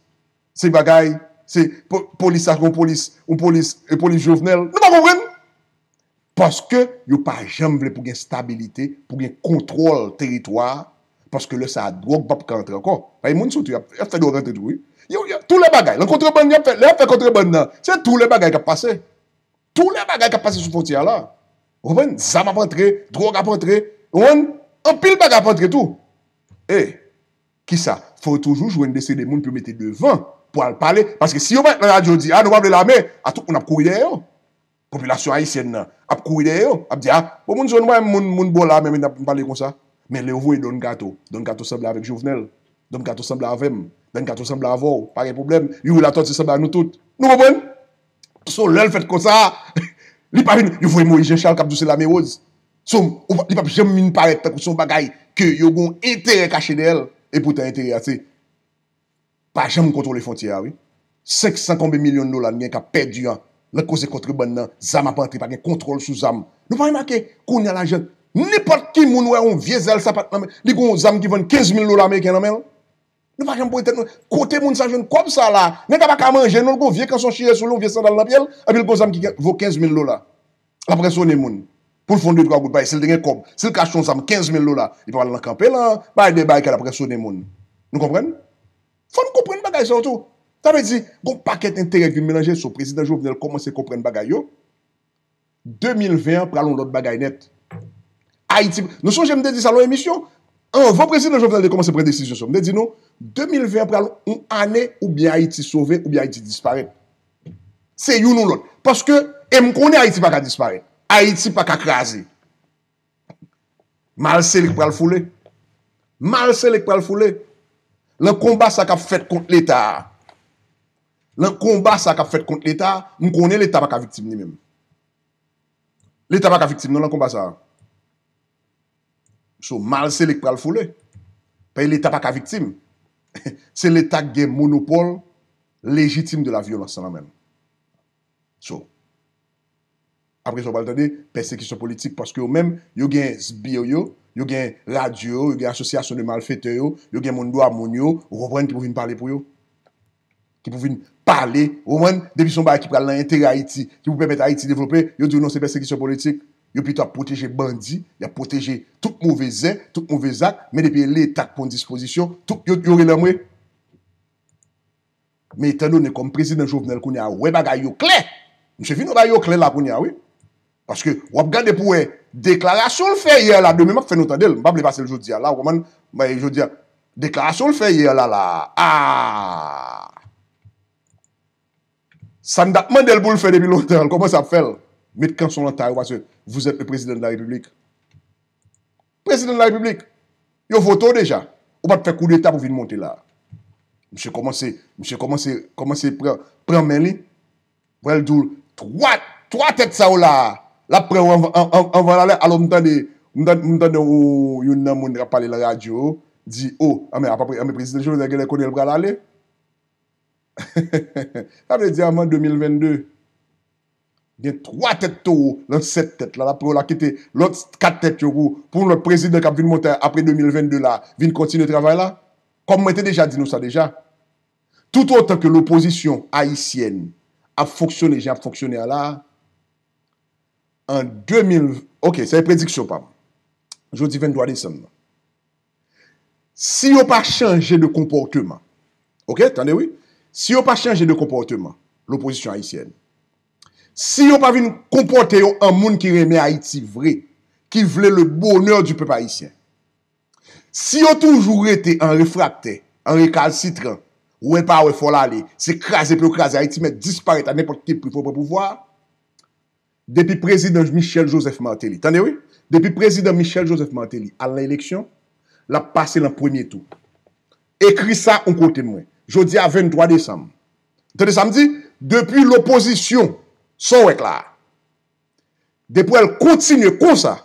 se bagay, se po- polis sa, se yon polis, yon polis, e polis Jovenel. Nou pa konprann? Paske yo pa janm vle pou gen stabilite, pou gen kontwòl teritwa a, paske lè sa a, dwòg p ap ka antre ankò. Paske moun sou tou, y ap, y ap fè dwòg antre tou, wi. Yo, yo, tou lè bagay, nan kontrebann, y ap fè, lè y ap fè kontrebann nan, se tou lè bagay k ap pase. Tou lè bagay k ap pase sou fwontyè a la. Ou konprann? Zam ap antre, dwòg ap antre, ou konprann? Anpil bagay ap antre tou. E, kisa? Fò yo toujou jwenn de seri de moun pou yo mete devan, pou al pale. Paske si yo pa nan radyo di, a, nou pa vle lame, a, tout moun ap kouri dèyè yo. Popilasyon ayisyèn nan ap kouri dèyè yo, ap di, a, bon, moun zòn mwen, moun, moun bò la, men n ap pale konsa. Men lè yo voye Don Kato, Don Kato sanble avèk Jovenel, Don Kato sanble avè m, Don Kato sanble avè w, pa gen pwoblèm, Youri Latortue sanble a nou tout. Nou konprann? So, lè l fèt konsa, li pa vin, yo voye Moïse Jean Charles k ap di w se lame woz. So, ou pa- li p ap janm vin parèt tankou se yon bagay ke yo gen yon enterè kache dèyè l, e poutan enterè a se pa janm kontwole fwontyè a, wi. Senk san konbyen milyon dola n gen k ap pèdi an, nan koze kontrebann nan, zam ap antre, pa gen kontwòl sou zam. Nou pa remake, kounye a lajan, nenpòt ki moun wè yon vye zèl sapat nan men, li gen yon zam ki vann kenz mil dola ameriken nan men l. Nou pa janm poze tèt nou, kote moun sa jwenn kòb sa la? Nèg la pa ka manje non, l gen yon vye kanson chire sou li, yon vye sandal nan pye l, epi l gen yon zam ki vo kenz mil dola. L ap ransonnen moun. Pou l fè yon de twa goud, paske si l te gen kòb, si l ka achte yon zam kenz mil dola, li p ap al nan kanpe lan, bay de bay ke l ap ransonnen moun. Nou konprann? Fò n konprann bagay sa yo tou. Sa vle di, gon pakèt enterè k vin melanje, so prezidan Jovenel kòmanse konprann bagay yo. De mil ven an pral yon lòt bagay nèt. Ayiti, nou sonje m te di sa nan yon emisyon, anvan prezidan Jovenel te kòmanse pran desizyon sa, m te di nou, de mil ven an pral yon ane oubyen Ayiti sove, oubyen Ayiti disparèt. Se youn ou lòt. Paske, e m konnen Ayiti pa ka disparèt. Ayiti pa ka kraze. Mal sele k pral foule. Mal sele k pral foule. Nan konba sa k ap fèt kont Leta a. Nan konba sa k ap fèt kont Leta a, m konnen Leta pa ka viktim li menm. Leta pa ka viktim non nan konba sa a. So, mal sele k pral foule. Paske Leta pa ka viktim. Se Leta k gen monopòl lejitim de la vyolans nan men l. So, apre sa, w pral tande pèsekisyon politik, paske yo menm, yo gen sbir yo, yo gen radyo yo, yo gen asosyasyon de malfetè yo, yo gen moun dwa moun yo, ou konprann, ki pou vin pale pou yo. Ki pou vin pale, ou konprann, depi se yon bagay ki pral nan enterè Ayiti, ki pou pèmèt Ayiti devlope, yo di w non, se pèsekisyon politik. Yo pito ap pwoteje bandi, y ap pwoteje tout move zè, tout move zak, men depi e Leta k pran dispozisyon, tout yo, yo rele anmwe. Men etandone kòm prezidan Jovenel kounye a wè bagay yo klè, misye fin wè bagay yo klè la kounye a, wi. Paske w ap gade pou wè deklarasyon l fè yè la, demen m ap fè nou tande l. M pa vle pase l jodi a la, ou konprann? Men jodi a, deklarasyon l fè yè la, la a, ah! Sa n t ap mande l pou l fè depi lontan, l kòmanse ap fè l. Met kanson nan tay ou, paske vous êtes le président de la République. Prezidan de la Repiblik. Yo vote w deja. Ou pa t fè koudeta pou vin monte la. Misye kòmanse, misye kòmanse, kòmanse pran, pran men li. Pral di w twa, twa tèt sa yo la, l ap pran w anvan, an-, an-, anvan l ale. Alò, m tande, m tande, m tande yon, youn nan moun k ap pale nan radyo yo di, o, anben, apa, anben, prezidan Jovenel genlè konnen l pral ale. Sa vle di anvan de mil vennde, gen twa tèt towo nan sèt tèt la, l ap pran yo la kite lòt kat tèt yo pou, pou yon lòt prezidan k ap vin monte apre de mil vennde la, vin kontinye travay la. Kòm mwen te deja di nou sa deja, toutotan ke lopozisyon ayisyèn ap fonksyone jan ap fonksyone a la, an de mil, ok, se prediksyon pa m. Jodi venntwa desanm nan. Si yo pa chanje de konpòteman, ok, tande wi, si yo pa chanje de konpòteman, lopozisyon ayisyèn, si yo pa vin konpòte yo an moun ki renmen Ayiti vre, ki vle le bonheur du peuple haïtien, si yo toujou rete an refraktè, an rekalsitran, wè pa wè fò l ale, se kraze pou yo kraze Ayiti, mèt disparèt a nenpòt ki pri pou yo pran pouvwa a, depi prezidan Michel Joseph Martelly, tande wi, depi prezidan Michel Joseph Martelly al nan eleksyon, l ap pase nan premye tou. Ekri sa yon kote mwen. Jodi a venntwa desanm. Tande sa m di? Depi lopozisyon, sa w wè k la a. Depi w wè l kontinye konsa,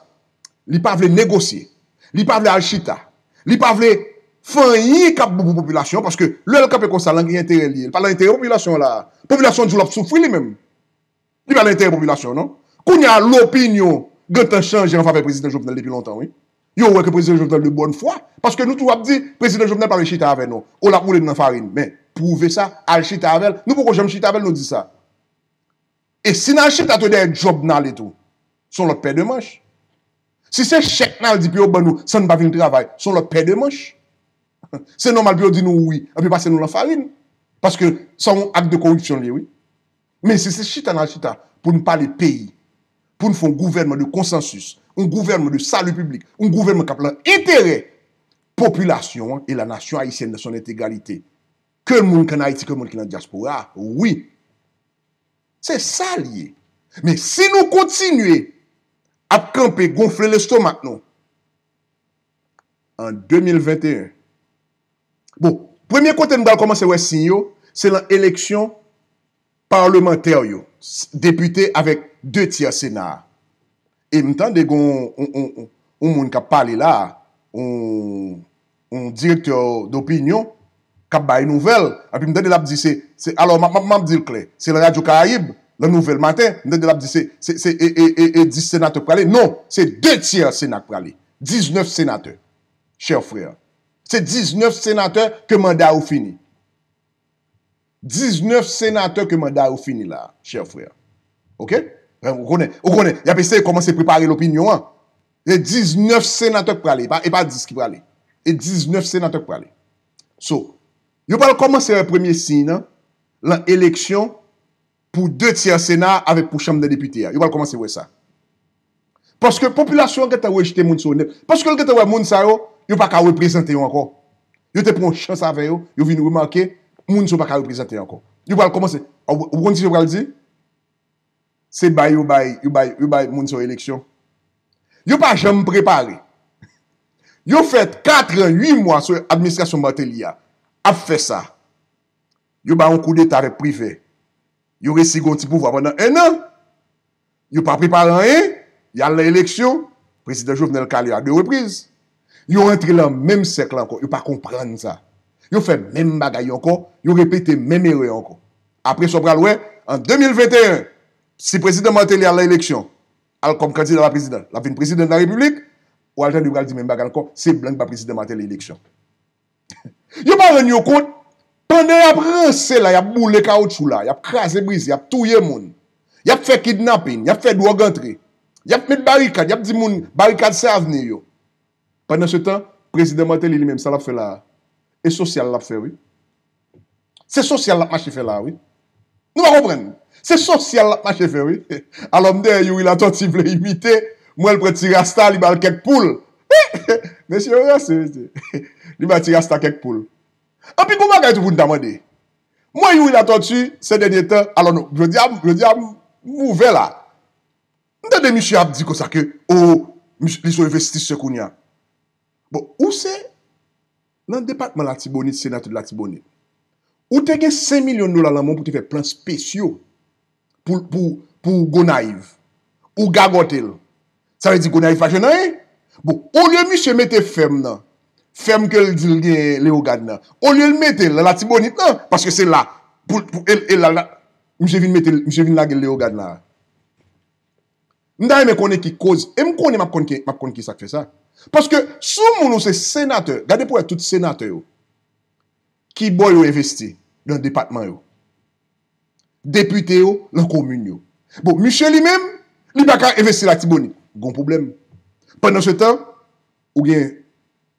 li pa vle negosye, li pa vle al chita, li pa vle fè anyen k ap bon pou popilasyon an, paske lè l kanpe konsa, lan gen enterè li ye. Li pa lan enterè popilasyon an la a. Popilasyon an di w l ap soufri li menm. Li pa lan enterè popilasyon an non. Kounye a, lopinyon gentan chanje an favè prezidan Jovenel depi lontan, wi. Yo wè ke prezidan Jovenel de bòn fwa, paske nou toujou ap di, prezidan Jovenel pa vle chita avè nou. O, l ap woule n nan farin. Men, pwouve sa, al chita avè l. Nou poko janm chita avè l, nou di sa. E si n al chita tou dèyè djòb n ale tou, se yon lòt pè de manch. Si se chèk n al di pou yo ban nou san n pa vin travay, se yon lòt pè de manch. Se nòmal pou yo di nou wi, epi pase nou lan farin. Paske sa yon ak de koripsyon li ye, wi. Men si se chita n al chita pou n pale peyi, pou n fè yon gouvènman de konsansis, yon gouvènman de sali piblik, yon gouvènman k ap lan enterè popilasyon an e la nation haïtienne dans son intégralité, ke moun ki an Ayiti, ke moun ki nan dyaspora a, wi. Se sa l ye. Men si nou kontinye ap kanpe gonfle lestomak nou, an de mil venteyen. Bon, premye kote nou pral kòmanse wè siy yo, se nan eleksyon palmantè yo, s- depite avèk de tyè Sena a. E m tande gen yon, yon, yon, yon moun k ap pale la, yon, yon direktè dopinyon, k ap bay nouvèl, epi m tande l ap di se, se alò, m ap, m ap, m ap di l klè, se nan Radyo Karayib, nan nouvèl maten, m tande l ap di se, se, se e, e, e, e dis senatè k prale. Non, se de tyè Sena k prale. Diznèf senatè, chè frè. Se diznèf senatè ke manda yo fini. Diznèf senatè ke manda yo fini la, chè frè. Oke? Ou konnen, ou konnen, y ap eseye kòmanse prepare lopinyon an. E diznèf senatè k prale, e pa, e pa dis ki prale. E diznèf senatè k prale. So, yo pral kòmanse wè premye siy nan, lan eleksyon pou de tyè Sena a avèk pou Chanm dè Depite a. Yo pral kòmanse wè sa. Paske popilasyon an gentan rejte moun sa yo nèt. Paske l gentan wè moun sa yo, yo pa ka reprezante yo ankò. Yo te pran yon chans avè yo, yo vin remake, moun sa yo pa ka reprezante yo ankò. Yo pral kòmanse, ou, ou konn sa yo pral di? Se bay yo bay, yo bay, yo bay moun sa yo eleksyon. Yo pa janm prepare. Yo fè kat an, uit mwa sou administrasyon Martelly a, ap fè sa. Yo bay yon koudeta avèk Privè. Yo resi gen yon ti pouvwa pandan en an. Yo pa prepare anyen, y al nan eleksyon, prezidan Jovenel kale a de repriz. Yo antre lan menm sèk la ankò, yo pa konprann sa. Yo fè menm bagay yo ankò, yo repete menm erè yo ankò. Apre sa, w pral wè, an de mil venteyen, si prezidan Martelly al nan eleksyon, al kòm kandida la prezidan, l ap vin prezidan de la repiblik, w al tande yo pral di menm bagay ankò, se blan ki ba prezidan Martelly eleksyon. Yo pa rann yo kont, pandan y ap ranse la, y ap boule kawotchou la, y ap kraze brize, y ap touye moun, y ap fè kidnapin, y ap fè dwòg antre, y ap met barikad, y ap di moun barikad se avni yo. Pandansetan, prezidan Martelly li menm, sa l ap fè la a? E sosyal l ap fè, wi. Se sosyal l ap mache fè la a, wi. Nou pa konprann. Se sosyal l ap mache fè, wi. Alò, m dèyè Youri Latortue vle imite, m wè l pran ti rasta, li ba l kèk poul. Mesye yo ranse, mesye. Li ba ti rasta kèk poul. Anpi gon bagay tou pou n ta mande. M wè Youri Latortue, se dènye tan, alò non, jodi a, jodi a, m ouvè la. M tande misye ap di konsa ke, o, misye, li se yon envestisè kounye a. Bon, ou se nan depatman Latibonit, senatè de Latibonit. Ou te gen senk milyon dola lan men w pou te fè plan spesyo pou, pou, pou Gonayiv. Ou gagòte l. Sa vle di Gonayiv pa jwenn anyen. Bon, olye misye mete fèm nan, fèm ke l di l gen Leyogàn nan, olye l mete l nan Latibonit lan, paske se la, pou, pou, e, e la, la, misye vin mete l, misye vin lage l Leyogàn la. M ta renmen konnen ki koz, e m konnen m ap konn ki, m ap konn ki sa k fè sa. Paske si yon moun ou se senatè, gade pou wè tout senatè yo, ki bò yo envesti nan depatman yo, depite yo, nan komin yo. Bon, misye li menm, li pa ka envesti Latibonit. Gon pwoblèm. Pandansetan, ou gen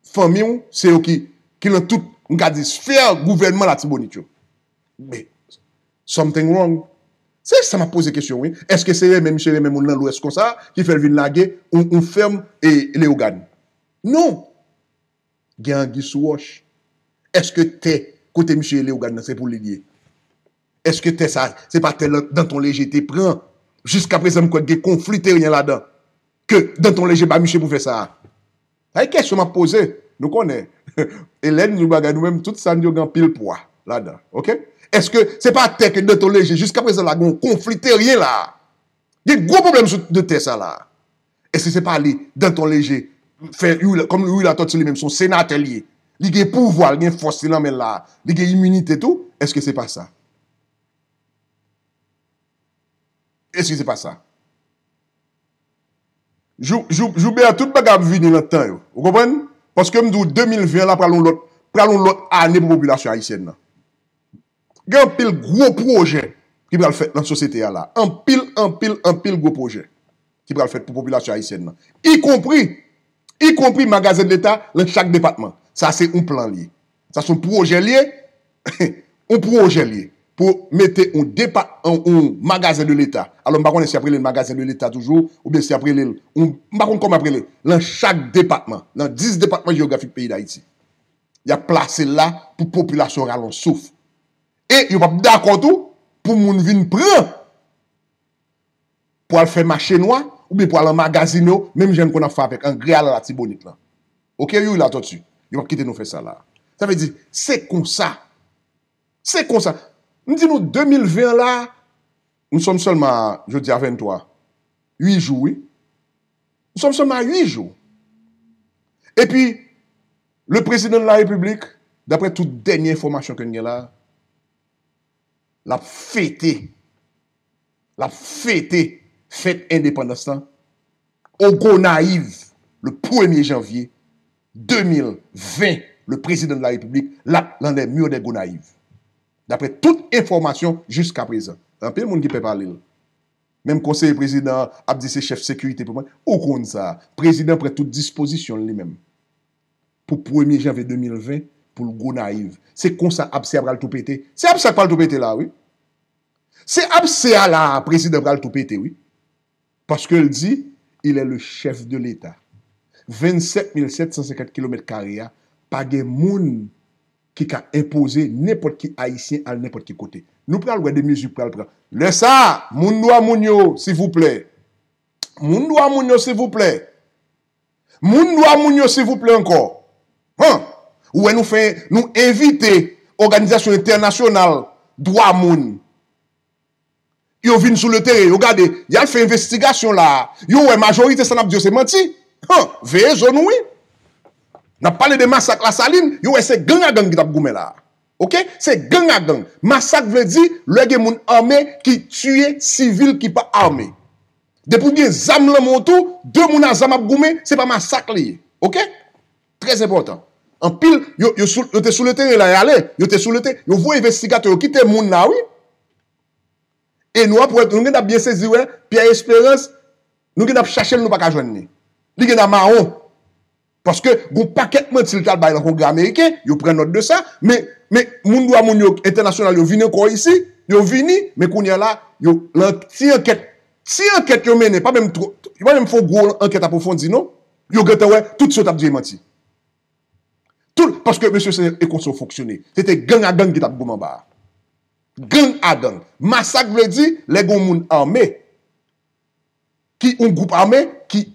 fanmi w, se yo ki, ki nan tout, m ka di, sfè gouvènman Latibonit yo. Men, something wrong. Se sa m ap poze kesyon, wi. Èske se renmen misye renmen moun nan Lwès konsa ki fè l vin lage yon, yon fèm e Leyogàn? Non. Gen angi sou wòch. Èske tè kote misye ye Leyogàn nan se pou li l ye? Èske tè sa, se pa tè Danton Léger te pran? Jiskaprezan, m kwè gen konfli teryen ladan ke Danton Léger ba misye pou fè sa a. Sa e kesyon m ap poze. Nou konnen. Elèn, nou bagay, nou menm, tout sa n yo gen anpil pwa ladan. Oke? Èske se pa tè ke Danton Léger, jiskaprezan la, gen yon konfli teryen la a? Gen gwo pwoblèm sou de tè sa la a. Èske se pa li, Danton Léger, fè Youri, kòm Youri Latortue li menm, se yon senatè li ye. Li gen pouvwa, li gen fòs li nan men l la a. Li gen iminite tou. Èske se pa sa? Èske se pa sa? Jou, jou, jou Bèya, tout bagay ap vini nan tan yo. Ou konprann? Paske m di w, de mil ven an la pral yon lòt, pral yon lòt ane pou popilasyon ayisyèn nan. Gen anpil gwo pwojè ki pral fèt nan sosyete a la. Anpil, anpil, anpil gwo pwojè ki pral fèt pou popilasyon ayisyèn nan. Ikonpri, ikonpri magazen de leta nan chak depatman. Sa se yon plan li ye. Sa se yon pwojè li ye. Yon pwojè li ye. Pou mete yon depa-, yon, yon magazen de leta. Alò, m pa konnen si y ap rele l magazen de leta toujou, oubyen si y ap rele l, yon, m pa konn kòman y ap rele l. Nan chak depatman, nan dis depatman jewografik peyi Dayiti. Y ap plase l la pou popilasyon rale yon souf. E yo p ap dakò tou pou moun vin pran, pou al fè mache nwa, oubyen pou al anmagazine yo, menm jan n konn ap fè avèk angrè a nan Latibonit lan. Oke, Youri Latortue, yo p ap kite nou fè sa la. Sa vle di, se konsa. Se konsa. M di nou, de mil ven an la, nou sòm sèlman a, jodi a venntwa, uit jou, wi. Nou sòm sèlman a uit jou. Epi, le président de la République, daprè tout dènye enfòmasyon ke n gen la, l ap fete, l ap fete fèt endepandans lan o Gonayiv, le premye janvye de mil ven, le président de la République, l ap dans les murs de Gonayiv. Daprè tout enfòmasyon jiskaprezan. Anpil moun ki pè pale l. Menm konseye prezidan an ap di se chèf sekirite pou mwen. Ou konn sa. Prezidan pran tout dispozisyon l li menm. Pou premye janvye de mil ven, pou l Gonayiv. Se konsa abse a pral tou pete. Se abse a k pral tou pete la, wi. Se abse a la, prezidan pral tou pete, wi. Paske l di, il est le chef de l'État. Vennsèt mil sèt san senkant kilomèt kare a, pa gen moun ki ka enpoze nenpòt ki Ayisyen al nenpòt ki kote. Nou pral wè de mezi pral pran. Lè sa a, moun dwa moun yo, silvouplè. Moun dwa moun yo, silvouplè. Moun dwa moun yo, silvouplè, ankò. Han! Ou wè nou fè, nou envite òganizasyon entènasyonal dwa moun. Yo vin sou le teren, yo gade, y al fè envestigasyon la. Yo wè majorite sa n ap di yo se manti. Han! Veye zo nou, wi. N ap pale de masak Lasalin, yo wè se gang a gang ki t ap goumen la. Oke? Se gang a gang. Masak vle di lè gen moun ame ki tiye sivil ki pa ame. Depi w gen zam nan men w tou, de moun a zam ap goumen, se pa masak li ye. Oke? Trè enpòtan. Anpil, yo, yo, sou, yo te sou le teren la, y ale, yo te sou le teren, yo voye envestigatè, yo kite moun la, wi. E nou ap wè, nou gen ap byen sezi, wè, Pierre Espérance, nou gen ap chache l, nou pa ka jwenn li. Li gen ap mawon. Paske gon pakèt manti l t al bay nan Kongrè ameriken, yo pran nòt de sa, men, men moun dwa moun yo entènasyonal yo vin ankò isi, yo vini, men kounye a la, yo lan ti ankèt, ti ankèt yo mennen, pa menm two, yo pa menm fè yon gwo ankèt apwofondi non, yo gentan wè tout sa yo t ap di e manti. Tout, paske mesye se e konsa yo fonksyone. Se te gang a gang ki t ap goumen anba a. Gang a gang. Masak vle di lè gon moun ame. Ki yon gwoup ame ki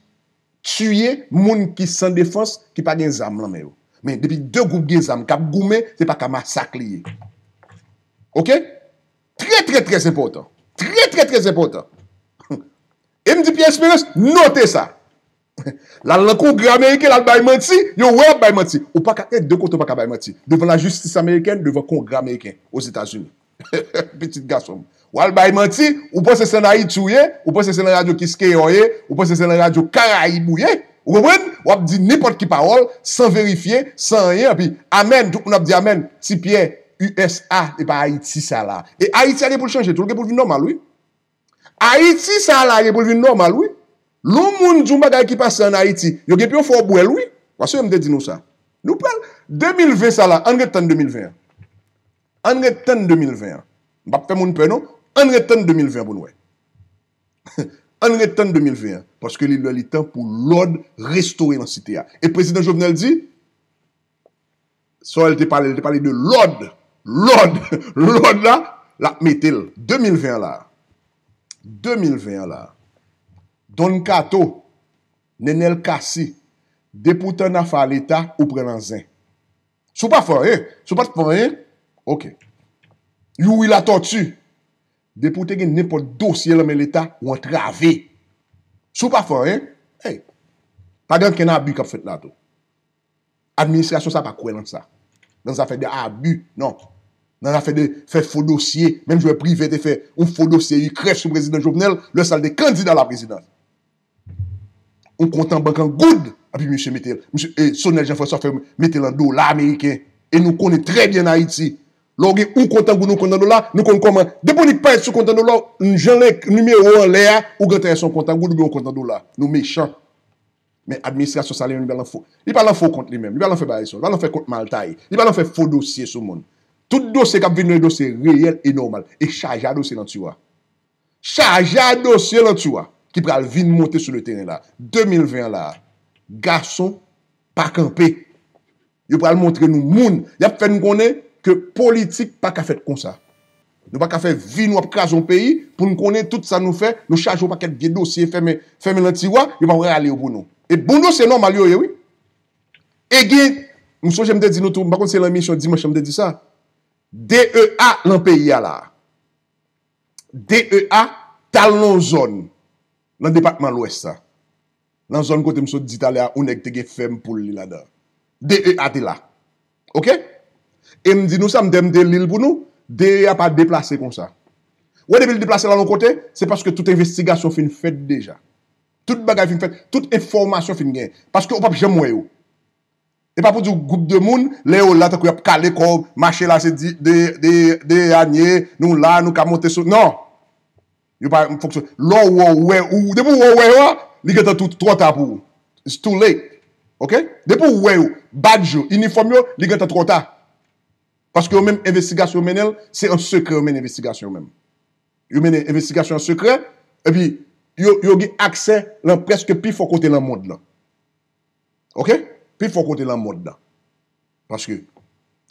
tiye moun ki san defans, ki pa gen zam nan men yo. Men depi de gwoup gen zam k ap goumen, se pa ka masak li ye. Oke? Trè, trè, trè enpòtan. Trè, trè, trè enpòtan. E m di Pierre Espérance, note sa. L al nan Kongrè ameriken, l al bay manti, yo wè l ap bay manti. Ou pa ka, e de kote ou pa ka bay manti. Devan lajistis amerikèn, devan Kongrè ameriken, Ozetazini. Pitit gason m. W al bay manti, ou panse se nan Ayiti w ye, ou panse se nan radyo Kiskeya w ye, ou panse se nan radyo Karayib ou ye, ou konprann? W ap di nenpòt ki pawòl, san verifye, san anyen, epi, amèn, tout moun ap di amèn. Ti Pyè, U S A, e pa Ayiti sa la. E Ayiti a gen pou l chanje tou, l gen pou l vin nòmal, wi. Ayiti sa la gen pou l vin nòmal, wi. Lè yon moun di yon bagay ki pase ann Ayiti, yo gen pou yo fè w bwè l, wi. Paske m te di nou sa. Nou pral, de mil ven sa la, ann ret tann de mil ven an. Ann ret tann de mil ven an. M p ap fè moun pè, non. Ann ret tann de mil ven an pou n wè. Ann ret tann de mil ven an. Paske li lè li tan pou lòd restore nan site a. E prezidan Jovenel di, sa l te pale, l te pale de lòd. Lòd. Lòd la, l ap mete l. De mil ven an la. De mil ven an la. Don Kato, Nenel Cassy, depi w tann afè a Leta, ou pran nan zen. Si w pa fè anyen, si w pa t fè anyen, oke. Youri Latortue, depi w te gen nenpòt dosye nan men Leta, ou antrave. Si w pa fè anyen, hey, pa gen okenn abi k ap fèt la tou. Administrasyon sa pa kwè nan sa. Nan zafè de abi, non. Nan zafè de fè fo dosye, menm jan Privé te fè yon fo dosye ikrèf sou prezidan Jovenel, lè sa l te kandida la prezidans. Yon kont an bank an goud, epi misye mete l. Misye, e, Sonel Jean François fè mete l an dola ameriken. E nou konnen trè byen ann Ayiti. Lè w gen yon kont an goud, yon kont an dola, nou konn kòman. Depi w nik parèt sou kont an dola, jan nimewo w anlè a, ou gentan wè se yon kont an goud oubyen yon kont an dola. Nou mechan. Men administrasyon sa li menm li pa nan fo. Li pa nan fo kont li menm. Li pa nan fè bagay sa. Li pa nan fè kont mal taye. Li pa nan fè fo dosye sou moun. Tout dosye k ap vin yo dosye reyèl e nòmal. E chaje a dosye nan tiwa. Chaje a dosye nan tiwa ki pral vin monte sou le teren la. De mil ven an la. Gason pa kanpe. Yo pral montre nou moun. Y ap fè n konnen ke politik pa ka fèt konsa. Nou pa ka fè vi nou ap kraze yon peyi pou n konnen tout sa nou fè, nou chaje yon pakèt vye dosye fèmen, fèmen nan tiwa, yo pa prale yo pou nou. E bon dosye nòmal yo ye, wi. E gen, m sonje m te di nou tou, m pa konn si se lan emisyon dimanch lan m te di sa. D E A lan peyi a la. D E A t al nan yon zòn nan depatman Lwès la. Nan zòn kote m sot di talè a, yon nèg te gen fèm poul li ladan. D E A te la. Oke? E m di nou sa, m te, m te li l pou nou, D E A pa deplase konsa. Ou wè depi l deplase l al yon kote, se paske tout envestigasyon fin fèt deja. Tout bagay fin fèt, tout enfòmasyon fin gen. Paske ou p ap janm wè yo. E pa pou di w gwoup de moun, lè yo la, tankou y ap kale kò, mache la, se di, de, de, de anye, nou la, nou ka monte sou. Non! Yo pa fonksyone. Lè w wè, w wè, ou, depi w wè, w wè yo a, li gentan tou, twò ta pou ou. It's too late. Oke? Depi w wè yo, badge yo, inifòm yo, li gentan twò ta. Paske yo menm envestigasyon yo mennen l, se an sekrè yo mennen envestigasyon yo menm. Yo mennen envestigasyon an sekrè, epi yo, yo gen aksè lan prèske pi fò kote lan mond lan. Oke? Pi fò kote lan mond lan. Paske,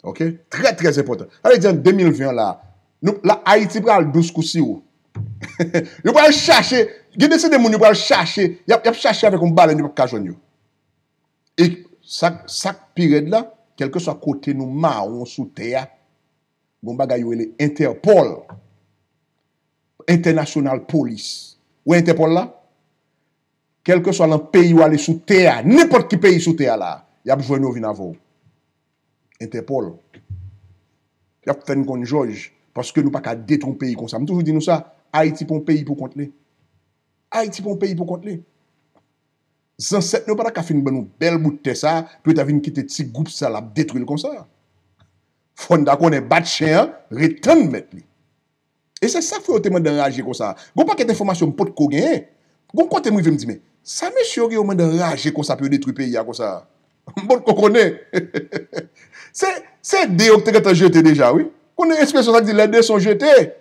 oke? Trè, trè enpòtan. Sa vle di an de mil ven an la, nou, la, Ayiti pral dous kou siwo. Yo pral chache, gen de se de moun yo pral chache, y ap, y ap chache avèk yon balèn yo p ap ka jwenn yo. E sa, sa k pi rèd la, kèlkeswa kote nou mawon sou tè a, gon bagay yo rele Entèpòl. Entènasyonal Polis. Ou wè Entèpòl la? Kèlkeswa lan peyi w ale sou tè a, nenpòt ki peyi sou tè a la, y ap jwenn ou vin avè w. Entèpòl. Y ap fè n konn jòj, paske nou pa ka detwi yon peyi konsa. M toujou di nou sa, Ayiti pa yon peyi pou kont li. Ayiti pa yon peyi pou kont li. Zansèt nou pa ta ka fin ban nou bèl bout tè sa, pou yo ta vin kite ti gwoup sa l ap detwi l konsa. Fò n ta konnen bat chen an, ret tann mèt li. E se sa k fè yo te mande anraje konsa. Gon pakèt enfòmasyon m potko genyen. Gon kote m rive m di, men, sa mesye yo gen yo mande anraje konsa pou yo detwi peyi a konsa? M potko konnen. Se, se de yo ki te gentan jete deja, wi. Konnen ekspresyon sa k di, les dés sont jetés.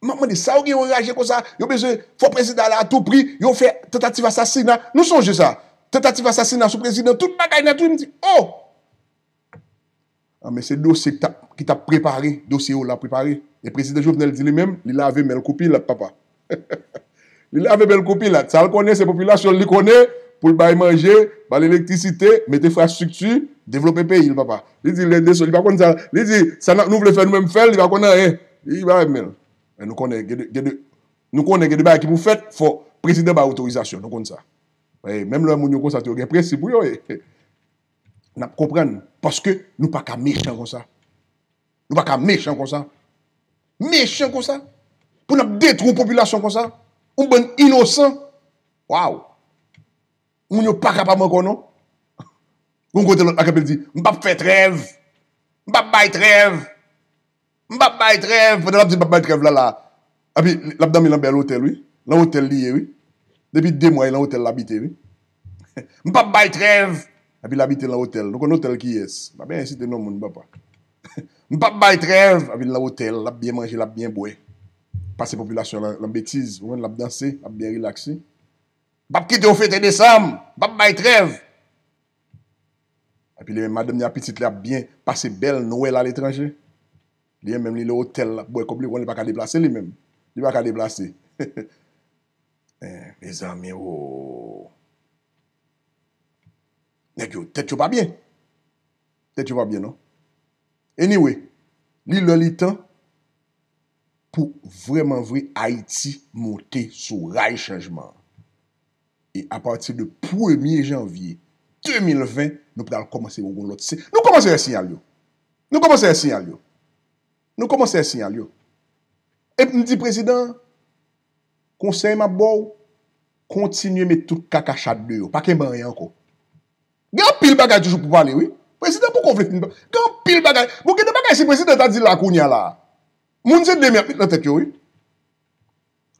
M ap mande, sa yo gen yo anraje konsa? Yo bezwen fò prezidan ale a tou pri, yo fè tantativ asasina. Nou sonje sa? Tantativ asasina sou prezidan, tout bagay nèt, wi, m di, oh! Ah, men se dosye ki t ap, ki t ap prepare, dosye yo la prepare. E prezidan Jovenel di li menm, li lave men l kou pilat, papa. Li lave men l kou pilat. Sa l konnen, se popilasyon l li konnen, pou l bay manje, ba l elektrisite, mete enfrastrikti, devlope peyi l, papa. Li di, les dés sont, li pa konn sa. Li di, sa n ap, nou vle fè, nou menm fè l, li pa konn anyen. Li bay men l. Men nou konnen, gen de, gen de, nou konnen gen de bagay ki pou fèt, fò prezidan bay otorizasyon, nou konn sa. E menm lè moun yo konsa, tou yo gen prensip pou yo, e. N ap konprann, paske nou pa ka mechan konsa. Nou pa ka mechan konsa. Mechan konsa. Pou n ap detwi yon popilasyon konsa. Yon bann inosan. Waw. Moun yo pa kapab ankò non. Gon kote lòt la kanpe l di, m p ap fè trèv. M p ap bay trèv. M p ap bay trèv. Pandan l ap di l p ap bay trèv la la. Epi l ap dòmi lan bèl otèl wi. Lan otèl li ye wi. Depi de mwa e lan otèl l abite wi. M p ap bay trèv. Epi l abite lan otèl. Nou konn otèl kiyès? M pa bezwen site non moun papa. M p ap bay trèv. Epi l lan otèl, l ap byen manje, l ap byen bwè. Pase popilasyon lan, lan betiz, ou konn l ap danse, l ap byen rilaks wi. M p ap kite yo fete desanm. M p ap bay trèv. Epi li menm madanm li ak pitit li ap byen pase bèl Nwèl aletranje. Li menm li lan otèl l ap bwè kòb li, ou konn li pa ka deplase li menm. Li pa ka deplase. Eh, mezanmi o. Nèg yo, tèt yo pa byen. Tèt yo pa byen non. Anyway, li lè li tan pou vrèman vre Ayiti monte sou ray chanjman an. E apati de premye janvye de mil ven, nou pral kòmanse wè yon lòt se. Nou kòmanse wè siyal yo. Nou kòmanse wè siyal yo. Nou kòmanse wè siyal yo. E m di prezidan an, konsèy m ap ba w, kontinye met tout kaka chat deyò. Pa kenbe anyen ankò. Gen anpil bagay toujou pou pale wi. Prezidan poko vle fin. Gen anpil bagay. Bon, gen de bagay si prezidan ta di la kounye a la. Moun se de men ap met lan tèt yo wi.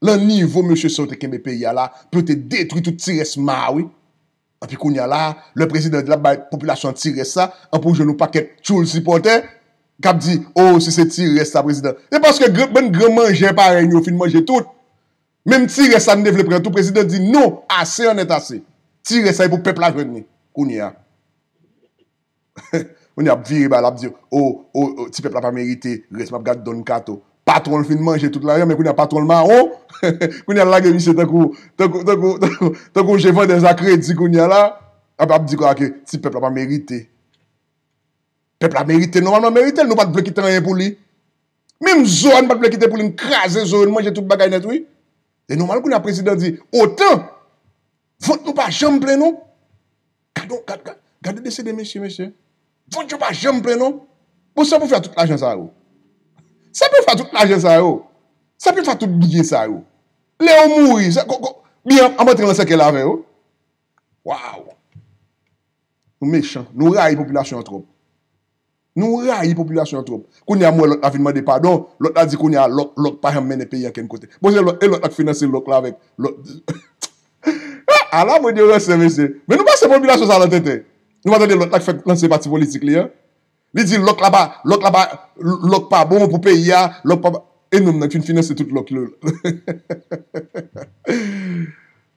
Lan nivo mesye sa yo te kenbe peyi a la, pou yo te detwi tout ti rès ma a wi. Epi kounye a la, lè prezidan di l ap bay popilasyon an ti rès sa, an pou jwenn yon pakèt tchoul sipòtè k ap di, o, si se ti rès sa prezidan. Se paske gran, bann gran manjè parèy nou yo fin manje tout. Menm ti rès sa nou te vle pran tou, prezidan di non, ase an nèt ase. Ti rès sa e pou pèp la jwenn li kounye a. Kounye a ap vire ba l ap di, o, o, o, ti pèp la pa merite rès, m ap gad Don Kato. Patwon l fin manje tout lajan, men kounye a patwon l mawon. Kounye a l lage misye tankou, tankou, tankou, tankou, tankou je vandèz a kredi kounye a la. Ap, ap di kwa ke ti pèp la pa merite. Pèp la merite, nòmalman merite l, nou pa t vle kite anyen pou li. Menm zo a, nou pa t vle kite pou li, n kraze zo yo, n manje tout bagay nèt, wi. E nòmal kounye a prezidan di, otan, vant nou pa janm plen non. Gade, gade, gade, gade desede mesye, mesye. Vant yo pa janm plen non. Bon, sa pou fè tout lajan sa yo. Sa pou fè tout lajan sa yo. Sa pou fè tout byen sa yo. Lè yo mouri, sa, ko, ko, byen an antre nan sèkèy la avè yo. Waw! Nou mechan. Nou rayi popilasyon an twòp. Nou rayi popilasyon an twòp. Kounye a, m wè lòt la vin mande padon. Lòt la di kounye a, lòk, lòk pa janm mennen peyi a kenn kote. Bon, se lòt, e lòt la k finanse lòk la avèk lòt. Ala mwen de ransè, mesye. Men nou pase popilasyon sa nan tenten. Nou pa tande lòt la k fèk lanse pati politik li an? Li di lòk la pa, lòk la pa, lòk pa bon pou peyi a, lòk pa, e nonm nan k fin finanse tout lòk yo.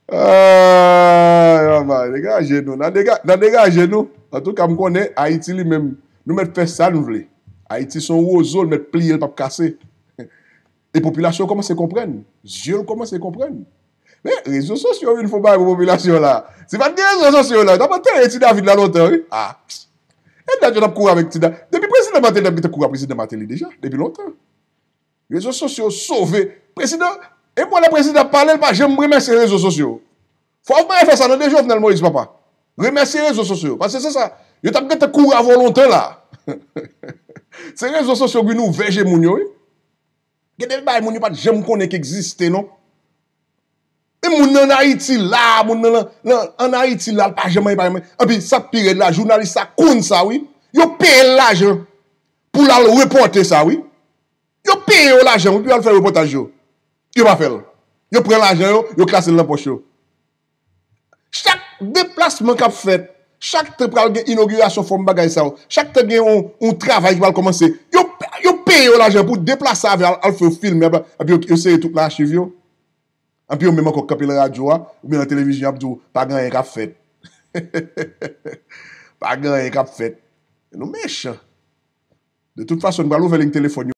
Ay, mama, degaje nou. N a dega-, n a degaje nou. Antouka, m konnen Ayiti li menm, nou mèt fè sa n vle. Ayiti se yon wozo, l mèt pliye, l p ap kase. E popilasyon kòmanse konprann. Zye l kòmanse konprann. Men, rezo sosyo vin fè yon bagay pou popilasyon la. Si pa t gen rezo sosyo la, yo t ap antere Ti David la lontan, wi. Ah. E dat yo t ap kouri avèk Ti David. Depi prezidan Martelly t ap gentan kouri a prezidan Martelly deja, depi lontan. Rezo sosyo sove prezidan. E mwen, lè prezidan ap pale, l pa janm remèsye rezo sosyo. Fò w fè sa nan de Jovenel Moïse, papa. Remèsye rezo sosyo. Paske se sa. Yo t ap gentan kouri avè w lontan la. Se rezo sosyo ki vin ouvè je moun yo, wi. Gen de bagay moun yo pa t janm konnen ki egziste, non. E moun nan Ayiti la, moun nan, nan, nan, ann Ayiti la, l pa janm anyen, pa janm anyen. Epi sa k pi rèd la, jounalis sa konn sa, wi. Yo peye l lajan pou l al repòte sa, wi. Yo peye yo lajan, wi, pou y al fè repòtaj yo. Yo pa fè l. Yo pran lajan yo, yo klase l nan pòch yo. Chak deplasman k ap fèt, chak tan pral gen inogirasyon fòm bagay sa yo, chak tan gen yon, yon travay ki pral kòmanse, yo, yo peye yo lajan pou deplase avè al, al fè yo filme, epi yo, yo sere tout nan achiv yo. Epi yo menm ankò kanpe nan radyo a, oubyen nan televizyon, ap di w, pa gen anyen k ap fèt. Pa gen anyen k ap fèt. Nou mechan. De tout fason, nou pral ouvè liy telefòn yo.